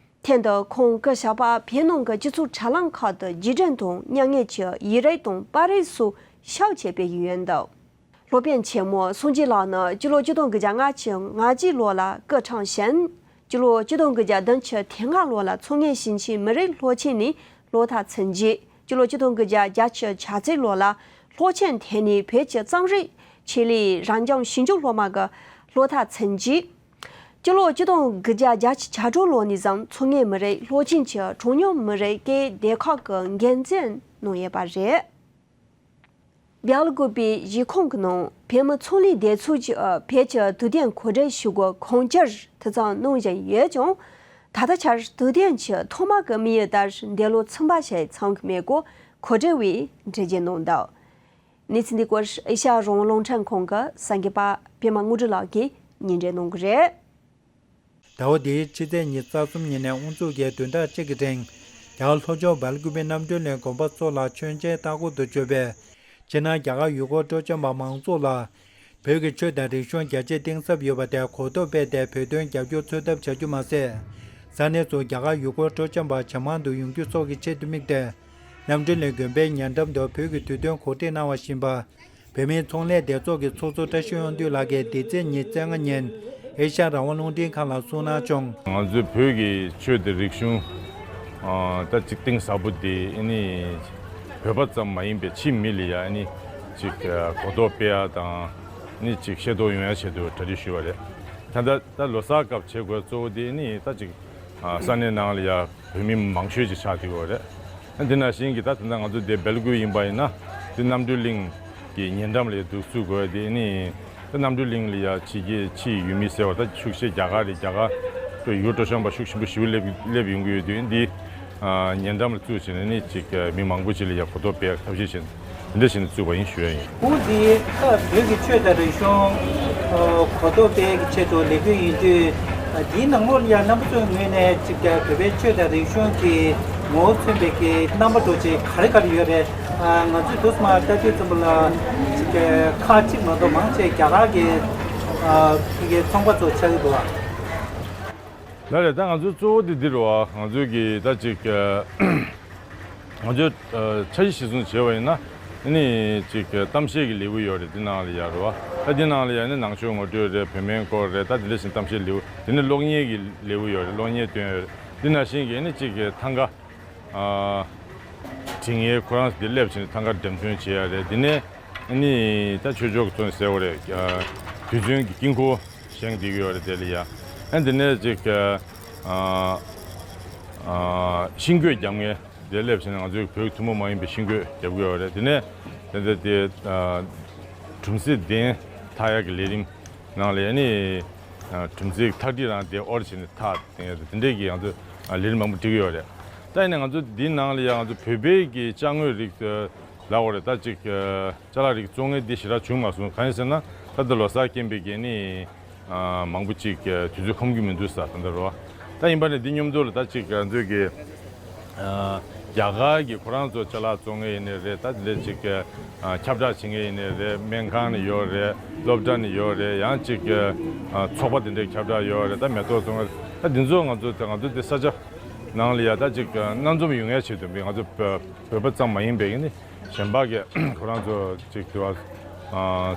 དེ་འདི་ཁོང་སྐུ་གཤེགས་པ་བོད་ནང་གི་སྤྱི་ཚོགས་དྲ་ལམ་ཁག་ཏུ་རྗེས་དྲན་དང་མྱ་ངན་གྱི་ཡིག་རིགས་དང་པར་རིས་སོགས་ཤོག་ཆེ་སྤེལ་ཡོད་འདུག་སློབ་དཔོན་ཆེན་མོ་སངས་རྒྱས་ལགས་ནི་སྤྱི་ལོ་ཆིག་སྟོང་དགུ་བརྒྱ་ལྔ་བཅུ་ང་གཅིག་ལོ་ལ་སྐུ་འཁྲུངས་ཤིང་། སྤྱི་ལོ་ཆིག་སྟོང་དགུ་བརྒྱ་བདུན་ཅུ་དོན་ལྔ་ལོ་ལ་མཚོ་སྔོན་ཞིང་ཆེན་མི་རིགས་སློབ་ཆེན་ནས་སློབ་མཐར་ཕྱིན་རྗེས། སྤྱི་ལོ་ཆིག་སྟོང་དགུ་བརྒྱ་བརྒྱད་ཅུ་གྱ་གཅིག་ལོ་ལ་སློབ་ཆེན་ཐོན་ནས་བོད་ཀྱི་རྩོམ་རིག་ཆེད་ལས་རབ་འབྱམས་ཞིབ་འཇུག་སློབ་མ་གི་སློབ་མཐར་ཕྱིན་རྗེས། སྤྱི་ལོ་ཆིག་སྟོང་དགུ་བརྒྱ་བརྒྱད་ཅུ་གྱ་དྲུག་ལོ་ནས་བཟུང་མཚོ་སྔོན་མི་རིགས་སློབ་ཆེན་གྱི་གྲངས་ཉུང་མི་རིགས་སྐད་སྡེ་ཁག་གི་འགན་འཛིན་གནང་ཡོད་པ་རེད། སྦེལ་ཀོབ་པའི་གཞིས་ཁོངས་ཀྱི་ནང་བོད་མི་ཚོང་ལས་སྡེ་ཚོགས་ཀྱིས་བོད་ཀྱི་དུས་སྟོན་གོ་སྒྲིག་ཞུ་སྒོ་གང་ཅིར་དུས་མཚམས་གནང་བཞིན་ཡོད་ཀྱང་། ད་ལྟ་ཆར་དུས་སྟོན་གྱི་ཐོག་མ་གི་དམིགས་ཡུལ་ལྟར་འདས་ལོ་ཚུན་པ་ཞིག་ཚང་གི་མེད་སྐོར་གོ་སྒྲིག་པས་འགྲེལ་བརྗོད་གནང་འདུག་གནས་ཚུལ་འདི་སྐོར་ཨེ་ཤ་ཡ་རང་དབང་རླུང་འཕྲིན་ཁང་གི་གསར་འགོད་པ་པད་མ་དངོས་གྲུབ་ལགས་ཀྱིས་སྙན་སྒྲོན་གནང་གི་རེད། ཟླ་བ་འདིའི་ཕྱི་ཚེས་ཉི་ཤུ་རྩ་གསུམ་ཉིན་ནས་དབུ་འཛུགས་ཀྱིས་བདུན་ཕྲག་གཅིག་གི་རིང་། རྒྱ་གར་ལྷོ་ཕྱོགས་སྦེལ་ཀུ་པེ་རྣམ་གྲོལ་གླིང་དགོན་པ་ཚོ་ལ་མཆོད་མཇལ་ལྟ་སྐོར་དུ་བྱོན་པའི་ཕྱི་ནང་རྒྱ་གར་ཡུལ་སྐོར་སྤྲོ་འཆམ་པ་མང་ཚོགས་ལ། བོད་ཀྱི་ཆོས་དང་རིག་གཞུང་རྒྱ་ཆེར་གཏིང་ཟབ་ཡོད་པ་དེ་གོ་རྟོགས་སྤེལ་ཏེ་བོད་དོན་རྒྱབ་སྐྱོར་འཚོལ་ཐབས་བྱ་རྒྱུ་མ་ཟད། ས་གནས་སུ་རྒྱ་གར་ཡུལ་སྐོར་སྤྲོ་འཆམ་པ་ཇེ་མང་དུ་ཡོང་རྒྱུ་སོགས་ཀྱི་ཆེད་དུ་དམིགས་ཏེ། རྣམ་གྲོལ་གླིང་དགོན་པའི་ཉེ་འགྲམ་དུ་བོད་ཀྱི་དུས་སྟོན་གོ་སྒྲིག་གནང་བ་བཞིན་པ། བོད་མིའི་ཚོང་ལས་སྡེ་ཚོགས་ཀྱི་ཚོགས་གཙོ་བཀྲ་ཤིས་དབང་འདུས་ལགས་ཀྱིས་འདི་ཚེས་ཉི་ཤུ་རྩ་ལྔ་ཉིན་ཨེ་ཤ་ཡ་རང་དབང་རླུང་འཕྲིན་ཁང་ལ་གསུངས་གནང་བྱུང་། ང་ཚོའི་བོད་ཀྱི་ཆོས་དང་རིག་གཞུང་། ཨ། ད་གཅིག་གཏིང་ཟབ་པོ་དེ་ཨ་ནི་བོད་པ་ཙམ་མ་ཡིན་པའི་ཕྱི་མི་ལ་ཡང་ཨ་ནི་གཅིག་གོ་རྟོགས་སྤེལ་ཡ་དང་ཨ་ནི་གཅིག་ཤེས་རྟོགས་ཡོང་ཡ་ཆེད་དུ་གྲ་སྒྲིག་ཞུས་པ་རེད། ད་ལྟ་ད་ལོ་གསར་སྐབས་བྱེད་དགོས་གཙོ་བོ་དེ་ཨ་ནི་ད་གཅིག་ས་གནས་ནང་ལ་ཡ་བོད་མི་མང་ཤོས་ཅིག་ཆགས་བསྡད་ཡོད་རེད། དེ་ནང་བཞིན་གྱི་ད་དེ་འདྲ་ང་ཚོ་དེ་སྦེལ་ཀོབ་ཡིན་པ་ཡིན་ན་དེ་རྣམ་གྲོལ་གླིང་གི་ཉེ་འགྲམ་ལ་ཡ་འདུག་ཚུགས་དགོས་དེ་ནི་ད་རྣམ་གྲོལ་གླིང་ལ་ཡ་ཕྱི་རྒྱལ་ཕྱིའི་ཡུལ་མི་ཟེར་བ་ད་ཤུགས་ཆེ་རྒྱ་གར་རེད། རྒྱ་གར་ཡུལ་སྤྲོ་འཆམ་པ་ཤུགས་ཆེན་པོ་ཞིག་སླེབས་སླེབས་ཡོང་གི་ཡོད་དུས་འདི་ཉེ་འགྲམ་ལ་བཙུགས་བྱས་ནས་ནི་ཅིག་མི་མང་པོ་ཅིག་ལ་ཡ་གོ་རྟོགས་སྤེལ་ཐབས་ཤེས་བྱས་ནས། འདི་འདྲ་བྱས་ནས་བཙུགས་པ་ཡིན་ཞུ་ཡ་ཡིན། ཁོང་འདི་སྐབས་བོད་ཀྱི་ཆོས་དང་རིག་གཞུང་གོ་རྟོགས་སྤེལ་གྱི་ཆེད་དུ་ལས་འགུལ་ཡིན་དུས། འདིའི་ནང་ལོགས་ལ་ཡང་རྣམ་པ་ཚོའི་ངོས་ནས་ཅིག་བོད་པའི་ཆོས་དང་རིག་གཞུང་གི་ངོ་བོ་མཚོན་པའི་གི་རྣམ་པ་འདྲ་ཅིག་ག་རེ་ག་རེ་ཡོད་རེད། ང་ཚོས་དུས་མ་ལྟ་དུས་ཙམ་པ་ལ་ཅིག་ཁག་གཅིག་མ་གཏོགས་མང་ཆེ་རྒྱ་གར་གྱི་གི་ཚོང་པ་ཚོ་ཆགས་ཀྱི་འདུག་ཨ། ལགས་རེད། ད་ང་ཚོའི་གཙོ་བོ་དེ་འདི་རེད་བ། ང་ཚོའི་གི་ད་ཅིག་ང་ཚོས་འཆར་གཞི་གཞིར་བཟུང་བྱས་པ་ཡིན་ན་ཨ་ནི་ཅིག་གཏམ་བཤད་ཀྱི་ལེའུ་ཡོད་རེད། འདི་ནང་ལ་ཡ་རེད་བ། ད་འདི་ནང་ལ་ཡ་ནི་ནང་ཆོས་ངོ་སྤྲོད་རེད། བོད་སྨན་སྐོར་རེད། ད་འདི་འདྲ་བཞིན་གཏམ་བཤད་ལེའུ། དེ་ནས་གློག་བརྙན་གྱི་ལེའུ་ཡོད་རེད། གློག་བརྙན་སྟོན་ཡོད་རེད། འདི་ནང་བཞིན་གྱི་ཨ་ནི་ཅིག་གི་ཐང་ག་ཨ་དྲི་ངན་ཁོ་རང་འདི་སླེབས་བྱས་ནས་ཐང་ག་འགྲེམས་སྟོན་བྱེད་ཡ་རེད། དེ་ནས་ཨ་ནི་ད་ཆོས་ཕྱོགས་ཀྱི་ཐོག་ནས་ཟེར་བ་རེད། ཨ་དུས་ཚོད་ཀྱི་དཀྱིལ་འཁོར་བཞེངས་བསྡད་ཀྱི་ཡོད་རེད། དེ་ལ་ཡ་ཨ་འདི་ནས་ཅིག་ཨ་ཨ་ཤིང་བརྐོས་རྒྱབ་མཁན་དེ་སླེབས་བྱས་ནས་ང་ཚོའི་བོད་ཀྱི་ཐུན་མོང་མ་ཡིན་པའི་ཤིང་བརྐོས་རྒྱབ་ཀྱི་ཡོད་རེད། དེ་ནས་དེ་འདྲ་དེ་ཨ་གྲུམ་ཟེ་གདན་འཐག་ཡག་གི་ལས་རིམ་ནང་ལ་ཡ་ནི་ཨ་གྲུམ་ཟེ་ཐག་དྲི་རང་དེ་ཨོར་བྱས་ནས་འཐག་དེ་འདྲ་གི་ང་ཚོ་ཨ་ལས་རིམ་མང་པོ་སྒྲིག་གི་ཡོད་རེད། ད་ཡིན་ན་ང་ཚོ་འདིའི་ནང་ལ་ཡ་ང་ཚོ་བོད་པའི་གི་ཅ་དངོས་རིགས་ལབ་དགོས་རེད། ད་ཅིག་ཨ་ཅ་ལག་རིགས་བཙོང་མཁན་འདི་ཞེ་དྲག་བྱུང་མ་སོང་། གང་ཡིན་ཟེར་ན་ད་ལྟ་ལོ་གསར་རྐྱེན་པས་གི་ནི་ཨ་མང་པོ་ཅིག་དུས་ཚོད་ཁོམ་གྱི་མི་འདུག་ཟེར་ད་འདྲ་རོ། ད་ཡིན་པ་ནི་འདི་མཉམ་དུ་ལ་ད་ཅིག་ང་ཚོས་གི་ཨ་རྒྱ་གར་གྱི་ཁོ་རང་ཚོ་ཅ་ལག་བཙོང་མཁན་ཡིན་ནའི་རེད། ད་དེ་འདྲ་ཅིག་ཨ་ཁྱབ་བསྒྲགས་བྱེད་མཁན་ཡིན་ནའི་རེད། སྨན་ཁང་ནས་ཡོད་རེད། སློབ་གྲྭ་ནས་ཡོད་རེད། ཡང་ཅིག་ཨ་ཚོགས་པ་དེ་འདྲའི་ཁྱབ་བསྒྲགས་ཡོད་རེད། ད་མེ་ཏོག་བཙོང་མཁན་ད་འདི་ཚོ་ང་ཚོ་ད་ང་ཚོ་འདི་ས་ཆ་ནང་ལ་ཡ་ད་ཅིག་སྣ་འཛོམས་ཡོང་ཡ་ཆེད་དུ་མི་ང་ཚོ་བོད་པ་ཙམ་མ་ཡིན་པའི་ནི་གཞན་པ་གི་ཁོ་རང་ཚོ་ཅིག་དུ་བ་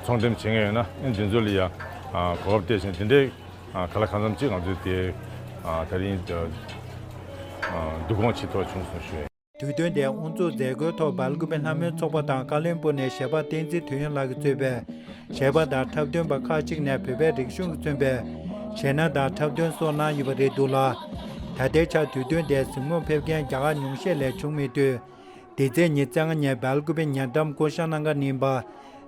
ཚོང་འགྲེམས་བྱེད་མཁན་ཡོད་ན་ཨ་འདི་ཚོ་ལ་ཡ་གོ་སྐབས་སྤྲད་བཞིན་དེ་འདྲའི་ག་ལ་གང་འཚམ་ཅིག་ང་ཚོས་དེ་ད་རིང་བསྡུ་སྐོང་བྱེད་ཐུབ་པ་བྱུང་སོང་ཞུ། དུས་སྟོན་དེ་དབུ་འཛུགས་མཛད་སྒོའི་ཐོག་སྦེལ་ཀུ་པེ་ལྷ་མོའི་ཚོགས་པ་དང་ཀ་ལོན་སྦུག་ནས་གཞས་པ་བསྟན་འཛིན་དོན་ཡོད་ལགས་ཀྱིས་གཙོས་པའི་གཞས་པ་དང་འཁྲབ་སྟོན་པ་ཁག་ཅིག་ནས་བོད་པའི་རིག་གཞུང་གིས་མཚོན་པའི་གཞས་སྣ་དང་འཁྲབ་སྟོན་སོགས་གནང་ཡོད་པ་རེད་འདུག་ལ། ད་ལྟའི་ཆར་དུས་སྟོན་དེ་གཟིགས་མོར་ཕེབས་མཁན་རྒྱ་གར་ཉུང་ཤས་ལས་བྱུང་མེད་དུས། འདི་ཚེས་ཉི་ཤུ་རྩ་ལྔ་ཉིན་སྦེལ་ཀུ་པེ་ཉེ་འགྲམ་ཀོ་ཤ་ན་ག་ནས་ཡིན་པ།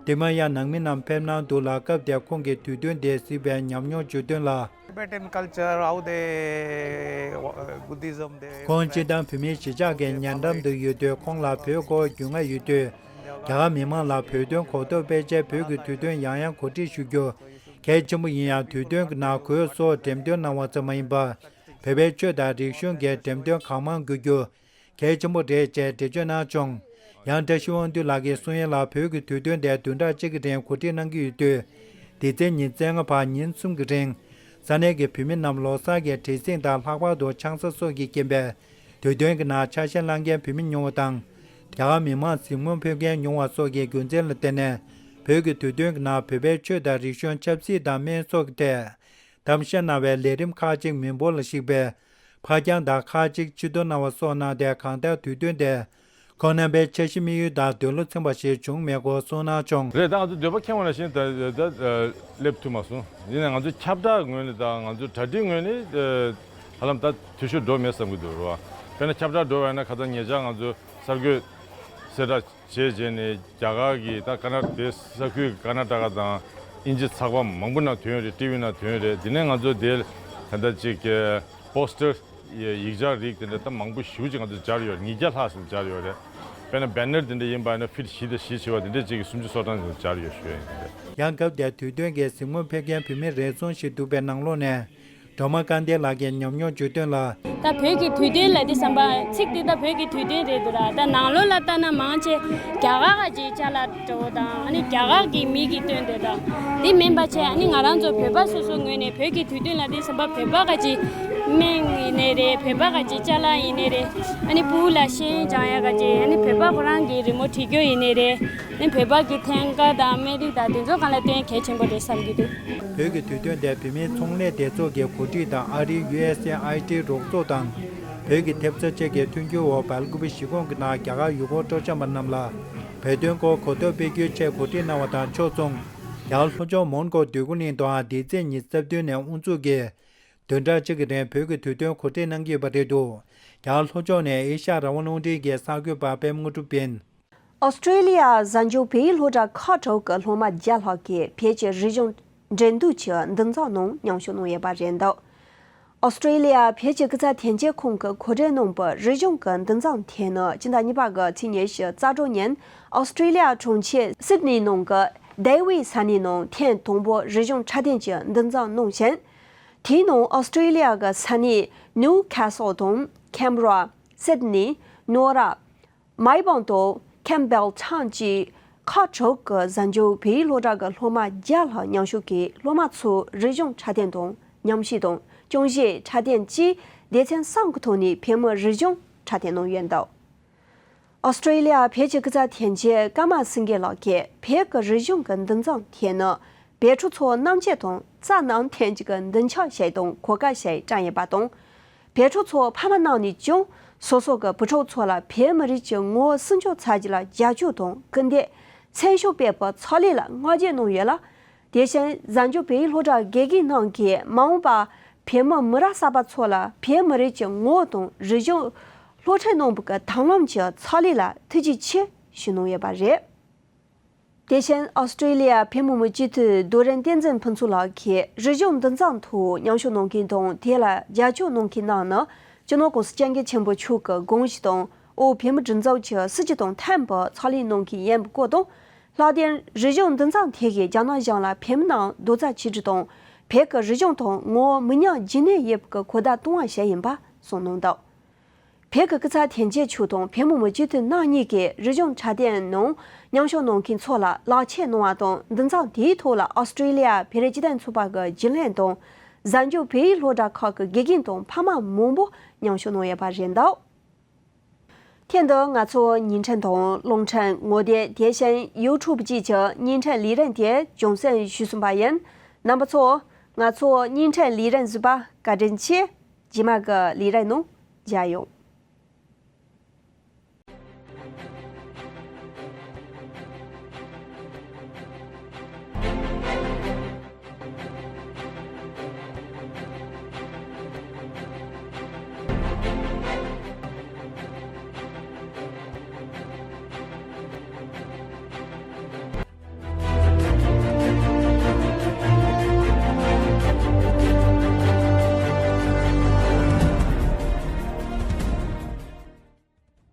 དེ་མ་ཡང་ནང་མི་རྣམས་ཕེབས་གནང་འདུག་ལ། སྐབས་དེར་ཁོང་གིས་དུས་སྟོན་དེ་གཟིགས་པའི་ཉམས་མྱོང་བརྗོད་དོན་ལ། Tibetan culture, how they, uh, Buddhism, they ཁོང་སྤྱིར་བཏང་བོད་མིའི་གཞིས་ཆགས་ཀྱི་ཉེ་འགྲམ་དུ་ཡོད་དུས་ཁོང་ལ་བོད་སྐོར་རྒྱུས་མངའ་ཡོད་དུས། རྒྱ་གར་མི་མང་ལ་བོད་དོན་གོ་རྟོགས་སྤེལ་ཆེད་བོད་ཀྱི་དུས་སྟོན་ཡང་ཡང་གོ་སྒྲིག་ཞུ་རྒྱུ་གལ་ཆེན་པོ་ཡིན་ཡང་། དུས་སྟོན་གྱི་ནང་གོས་སོགས་འགྲེམས་སྟོན་གནང་བ་ཙམ་མ་ཡིན་པར། བོད་པའི་ཆོས་དང་རིག་གཞུང་གི་འགྲེམས་སྟོན་གང་མང་དགོས་རྒྱུ་གལ་ཆེན་པོ་རེད་ཅེས་འགྲེལ་བརྗོད་གནང་བྱུང་། ཡང་བཀྲ་ཤིས་དབང་འདུས་ལགས་ཀྱིས་གསུང་ཡ་ལ། བོད་ཀྱི་དུས་སྟོན་དེ་བདུན་ཕྲག་གཅིག་གི་རིང་གོ་སྒྲིག་གནང་གི་ཡོད་དུས། འདི་ཚེས་ཉི་ཤུ་རྩ་ལྔ་བར་ཉིན་གསུམ་གྱི་རིང་། ས་གནས་ཀྱི་བོད་མི་རྣམས་ལོ་གསར་གྱི་བྲེལ་ཟིང་དང་། ལྷག་པར་དུ་ཆང་ས་སོགས་ཀྱི་རྐྱེན་པས། དུས་སྟོན་གྱི་ནང་ཆ་ཤས་བླངས་མཁན་བོད་མི་ཉུང་བ་དང་། རྒྱ་གར་མི་མང་གཟིགས་མོ་ཕེབས་མཁན་ཉུང་བ་སོགས་ཀྱི་རྒྱུ་མཚན་ལ་བརྟེན་ནས། བོད་ཀྱི་དུས་སྟོན་གྱི་ནང་བོད་པའི་ཆོས་དང་རིག་གཞུང་། ཆབ་སྲིད་དང་སྨན་སོགས་ཀྱི་ཐད། གཏམ་བཤད་གནང་བའི་ལས་རིམ་ཁག་ཅིག་མི་འབོར་ལ་གཞིགས་པའི་ཕར་འགྱངས་དང་ཁག་ཅིག་ཕྱིར་བསྡུ་གནང་བ་སོགས་གནང་སྟེ། གང་ལྟར་དུས་སྟོན་དེ་ཁོང་རྣམ་པའི་འཆར་གཞི་དམིགས་ཡུལ་དང་འདོད་བློ་ཚིམ་པ་ཞིག་བྱུང་མེད་སྐོར་གསུངས་གནང་བྱུང་། རེད། ད་ང་ཚོ་འདོད་པ་ཁེངས་པ་ནང་བཞིན་ད་ད་ད་སླེབས་ཐུབ་མ་སོང་། ཡིན་ནའི་ང་ཚོ་ཁྱབ་བསྒྲགས་ངོས་ནས་དང་ང་ཚོ་གྲ་སྒྲིག་ངོས་ནས་ཧ་ལམ་ད་འཐུས་ཤོར་འགྲོ་མེད་བསམ་གྱི་འདུག་རོ། དཔེར་ན་ཁྱབ་བསྒྲགས་འགྲོ་བ་ཡིན་ན། ཁ་སང་ཉེ་ཆར་ང་ཚོ་གསར་འགོད་གསལ་བསྒྲགས་བྱས་རྗེས་ནས། རྒྱ་གར་གྱི་ད་ཀར་ནཱ་དེ་ས་ཁུལ་ཀར་ནཱ་ཊ་ཀ་དང་དབྱིན་ཇི་ཚགས་པར་མང་པོ་ནང་ཐོན་ཡོད་རེད། ཊི་ཝི་ནང་ཐོན་ཡོད་རེད། དེ་ནས་ང་ཚོ་དེ་ད་ལྟ་ཅིག་པོ་སི་ཊར་ཡིག་ཆ་རིགས་དེ་འདྲ་ད་མང་པོ་ཞེ་པོ་ཅིག་ང་ཚོ་སྦྱར་ཡོད་རེད། ཉིས་བརྒྱ་ལྷག་ཙམ་སྦྱར་ཡོད་རེད། དཔེར་ན་བེ་ནར་དེ་འདྲ་ཡིན་པ་ཡིན་ན་ཕིཊ་བཞི་དང་བཞི་བྱས་པ་དེ་འདྲ་ཅིག་གི་སུམ་ཅུ་སོ་གྲངས་ཙམ་སྦྱར་ཡོད་ཞུ་ཡ་ཡིན་རེད། ཡང་སྐབས་དེར་དུས་སྟོན་གྱི་གཟིགས་མོ་ཕེབས་མཁན་བོད་མི་རེ་ཟུང་ཞིག་འདུག་པའི་ནང་ལོགས་ནས། སྒྲོལ་མ་དཀར་ལྡན་ལགས་ཀྱིས་ཉམས་མྱོང་བརྗོད་དོན་ལ། ད་བོད་ཀྱི་དུས་སྟོན་ལ་དེ་བསམ་པ། ཚིག་དེ་ད་བོད་ཀྱི་དུས་སྟོན་རེད་འདུག་ར། ད་ནང་ལོགས་ལ་ལྟ་ན་མང་ཆེ་རྒྱ་གར་ག་ཅིག་ཅ་ལག་འདྲ་བོ་དང་། ཨ་ནི་རྒྱ་གར་གྱི་མི་གིས་སྟོན་དེ་དང་དེ་མིན་པ་བྱས། ཨ་ནི་ང་རང་ཚོ་བོད་པ་སོ་སོ་ངོས་ནས་བོད་ཀྱི་དུས་སྟོན་ལ་དེ་བསམ་པ། བོད་པ་ག་ཅིག་སྨན་ཡིན་ནའི་རེད། བོད་པ་ག་ཅིག་ཅ་ལག་ཡིན་ནའི་རེད། ཨ་ནི་སྤུ་གུ་ལ་ཤེས་ཡོན་སྦྱང་ཡ་ག་ཅིག་ཨ་ནི་བོད་པ་ཁོ་རང་གི་རི་མོ་བྲིས་རྒྱུ་ཡིན་ནའི་རེད། ཨ་ནི་བོད་པ་གི་ཐེངས་ཀ་དང་སྨན་རིགས་དང་དེ་ཚོ་སྒང་ལ་སྟོན་གལ་ཆེན་པོ་རེད་བསམ་གྱི་འདུག་བོད་ཀྱི་དུས་སྟོན་དེ་བོད་མིའི་ཚོང་ལས་སྡེ་ཚོགས་ཀྱི་གོ་སྒྲིག་དང་། ཨ་རིའི་ཡུ་ཨེས་ཨེ་ཨའི་ཊི་རོགས་ཚོགས་དང་། བོད་ཀྱི་ཐེབས་རྩ་བཅས་ཀྱི་མཐུན་འགྱུར་འོག་སྦེལ་ཀོབ་གཞིས་ཁོངས་ཀྱི་ནང་རྒྱ་གར་ཡུལ་སྐོར་སྤྲོ་འཆམ་པ་རྣམས་ལ་བོད་དོན་སྐོར་གོ་རྟོགས་སྤེལ་རྒྱུའི་ཆེད་གོ་སྒྲིག་གནང་བ་དང་ཕྱོགས་མཚུངས། རྒྱ་གར་ལྷོ་ཕྱོགས་མོན་གྷོ་འདོད་རྒུ་གླིང་དུའང་འདི་ཚེས་ཉི་ཤུ་རྩ་བདུན་ནས་དབུ་འཛུགས་ཀྱིས་བདུན་ཕྲག་གཅིག་གི་རིང་བོད་ཀྱི་དུས་སྟོན་གོ་སྒྲིག་གནང་གི་ཡོད་པ་རེད་འདུག་རྒྱ་གར་ལྷོ་ཕྱོགས་ནས་ཨེ་ཤ་ཡ་རང་དབང་རླུང་འཕྲིན་གྱི་གསར་འགོད་པ་པད་མ་དངོས་གྲུབ་ཡིན། ཨོ་སི་ཀྲེ་ལི་ཡ་གཟའ་མཇུག་བོད་ཡིག་སློབ་གྲྭ་ཁག་དྲུག་གི་སློབ་མ་བརྒྱ་ལྷག་གིས་བོད་ཀྱི་རིག་གཞུང་འགྲན་བསྡུར་གྱི་འདུ་འཛོམས་ནང་མཉམ་ཞུགས་གནང་ཡོད་པ་རེད་འདུག་ཨོ་སི་ཀྲེ་ལི་ཡ་བོད་ཀྱི་སྐུ་ཚབ་དོན་གཅོད་ཁང་གིས་གོ་སྒྲིག་གནང་བའི་རིག་གཞུང་གི་འདུ་འཛོམས་དེ་ནི་སྤྱི་ཟླ་གཉིས་པ་གི་ཚེས་ཉི་ཤུ་རྩ་དྲུག་ཉིན་ཨོ་སི་ཀྲེ་ལི་ཡ་གྲོང་ཁྱེར་སིད་ནི་ནང་གི་ཌེ་ཝི་ས་གནས་ནང་ཐེངས་དང་པོ་རིག་གཞུང་འཁྲབ་སྟོན་གྱི་འདུ་འཛོམས་གནང་ཞིང་། དེའི་ནང་ཨོ་སི་ཀྲེ་ལི་ཡ་གི་ས་གནས་ནིའུ་ཁ་སལ་དང་ཁེམ་ར། སིད་ནི། ནོར་ཨ། མེལ་བོན་དང་ཁེམ་བྷེལ་ཊའུན་བཅས་ཁག་དྲུག་གི་གཟའ་མཇུག་བོད་ཡིག་སློབ་གྲྭ་གི་སློབ་མ་བརྒྱ་ལྷག་མཉམ་ཞུགས་ཀྱིས་སློབ་མ་ཚོའི་རིག་གཞུང་འཁྲབ་སྟོན་དང་། ཉམས་ཞིབ་དང་། རྐྱང་གཞས་འཁྲབ་སྟོན་བཅས་སྡེ་ཚན་གསུམ་གྱི་ཐོག་ནས་བོད་མིའི་རིག་གཞུང་འཁྲབ་སྟོན་གནང་ཡོད་འདུག་ཨོ་སི་ཀྲེ་ལི་ཡ་བོད་ཀྱི་སྐུ་ཚབ་དོན་གཅོད་ཀརྨ་སེང་གེ་ལགས་ཀྱིས། བོད་ཀྱི་རིག་གཞུང་གི་འདུ་འཛོམས་དེ་ནི་བོད་ཕྲུག་ཚོ་རྣམ་དཔྱོད་དང་རྩལ་ནང་ཐོན་སྐྱེད་ཀྱི་མདུན་ལྕོག་ཞིག་དང་གོ་སྐབས་ཤིག་བསྐྲུན་ཡོད་པ་དང་། བོད་ཕྲུག་ཚོ་ཕ་མ་རྣམས་ནས་ཀྱང་སོ་སོ་གི་བུ་ཕྲུག་ཚོ་ལ་བོད་མི་རིགས་ཀྱི་ངོ་བོ་སྲུང་སྐྱོབ་བྱ་རྒྱུ་ལ་རྒྱབ་སྐྱོར་དང་སྐུལ་འདེད། མཚན་ཤོག་སྤེལ་བའི་ཚོགས་ལས་ལ་བསྔགས་བརྗོད་གནང་ཡོད་ལ། དེ་བཞིན་གཟའ་མཇུག་བོད་ཡིག་སློབ་གྲྭའི་དགེ་རྒན་རྣམས་ཀྱིས་མ་འོངས་པར་བོད་མི་མི་རབས་གསར་པ་ཚོ་ལ་བོད་མི་རིགས་ཀྱི་ངོ་བོ་དང་རིག་གཞུང་སློབ་ཁྲིད་གནང་བའི་གི་དང་བླངས་ཀྱི་ཚོགས་ལས་ལ་ཐུགས་རྗེ་ཆེ་ཞུ་གནང་ཡོད་པ་རེད། དེ་བཞིན་ཨོ་སི་ཀྲེ་ལི་ཡ་བོད་མི་མང་སྤྱི་འཐུས་རྡོ་རིང་བསྟན་འཛིན་ཕུན་ཚོགས་ལགས་ཀྱིས་རིག་གཞུང་འདུ་འཛོམས་ཐོག་མཉམ་ཞུགས་གནང་མཁན་དང་དེ་ལ་རྒྱབ་སྐྱོར་གནང་མཁན་རྣམས་ནི་སྤྱི་ནོར་༸གོང་ས་༸སྐྱབས་མགོན་ཆེན་པོ་མཆོག་གི་དགོངས་གཞི་དང་། དབུས་བོད་མིའི་སྒྲིག་འཛུགས་ཀྱི་སྲིད་ཇུས་དང་མཐུན་པའི་ཚོགས་ལས་གནང་མཁན་ཡིན་པའི་སྐོར་དང་། ལྷག་དོན་རིག་གཞུང་འདུ་འཛོམས་དེ་གིས་རྒྱ་ནག་གཞུང་ལ་བོད་མི་རྣམས་རྡོག་རྩ་ཆིག་སྒྲིལ་དང་། བོད་ཀྱི་རིག་གཞུང་དང་ངོ་བོ་མི་ཉམས་རྒྱུན་གནས་ཡོད་པའི་གོ་བརྡ་གཏོང་བ་ཞིག་ཡིན་པ་གསུངས་གནང་འདུག་བོད་ཀྱི་སྐུ་ཚབ་དོན་གཅོད་མཆོག་དང་བོད་མི་མང་སྤྱི་འཐུས་རྣམ་གཉིས་ཀྱིས་རིག་གཞུང་འཁྲབ་སྟོན་ནང་མཉམ་ཞུགས་གནང་མཁན་ཚོ་ལ་ལག་འཁྱེར་གནང་བ་དང་། འདུ་འཛོམས་དེའི་ཐོག་ལ་ཨོ་སི་ཀྲེ་ལི་ཡ་བོད་རིགས་སྤྱི་མཐུན་ཚོགས་པ་གི་རྒྱུན་ལས་དང་། གཟའ་མཇུག་བོད་ཡིག་སློབ་གྲྭ་ཁག་གི་དགེ་རྒན་དང་ཕ་མ་མང་པོ་མཉམ་ཞུགས་གནང་ཡོད་པ་རེད་འདུག་ཐེངས་འདིར་ང་ཚོའི་བརྙན་འཕྲིན་དང་། རླུང་འཕྲིན། ངོ་དེབ། དེ་བཞིན་ཡུ་ཊུབ་བཅས་ཀྱི་བརྙན་འཕྲིན་ལས་རིམ་དེ་རྒྱང་སྲིང་ཞུས་ཟིན་པ་ཡིན། རྣམ་པ་ཚོ། ང་ཚོའི་བརྙན་འཕྲིན་ལས་རིམ་གཟིགས་པར་བཀའ་དྲིན་ཆེ། རྗེས་མ་གི་ལས་རིམ་ནང་མཇལ་ཡོང་།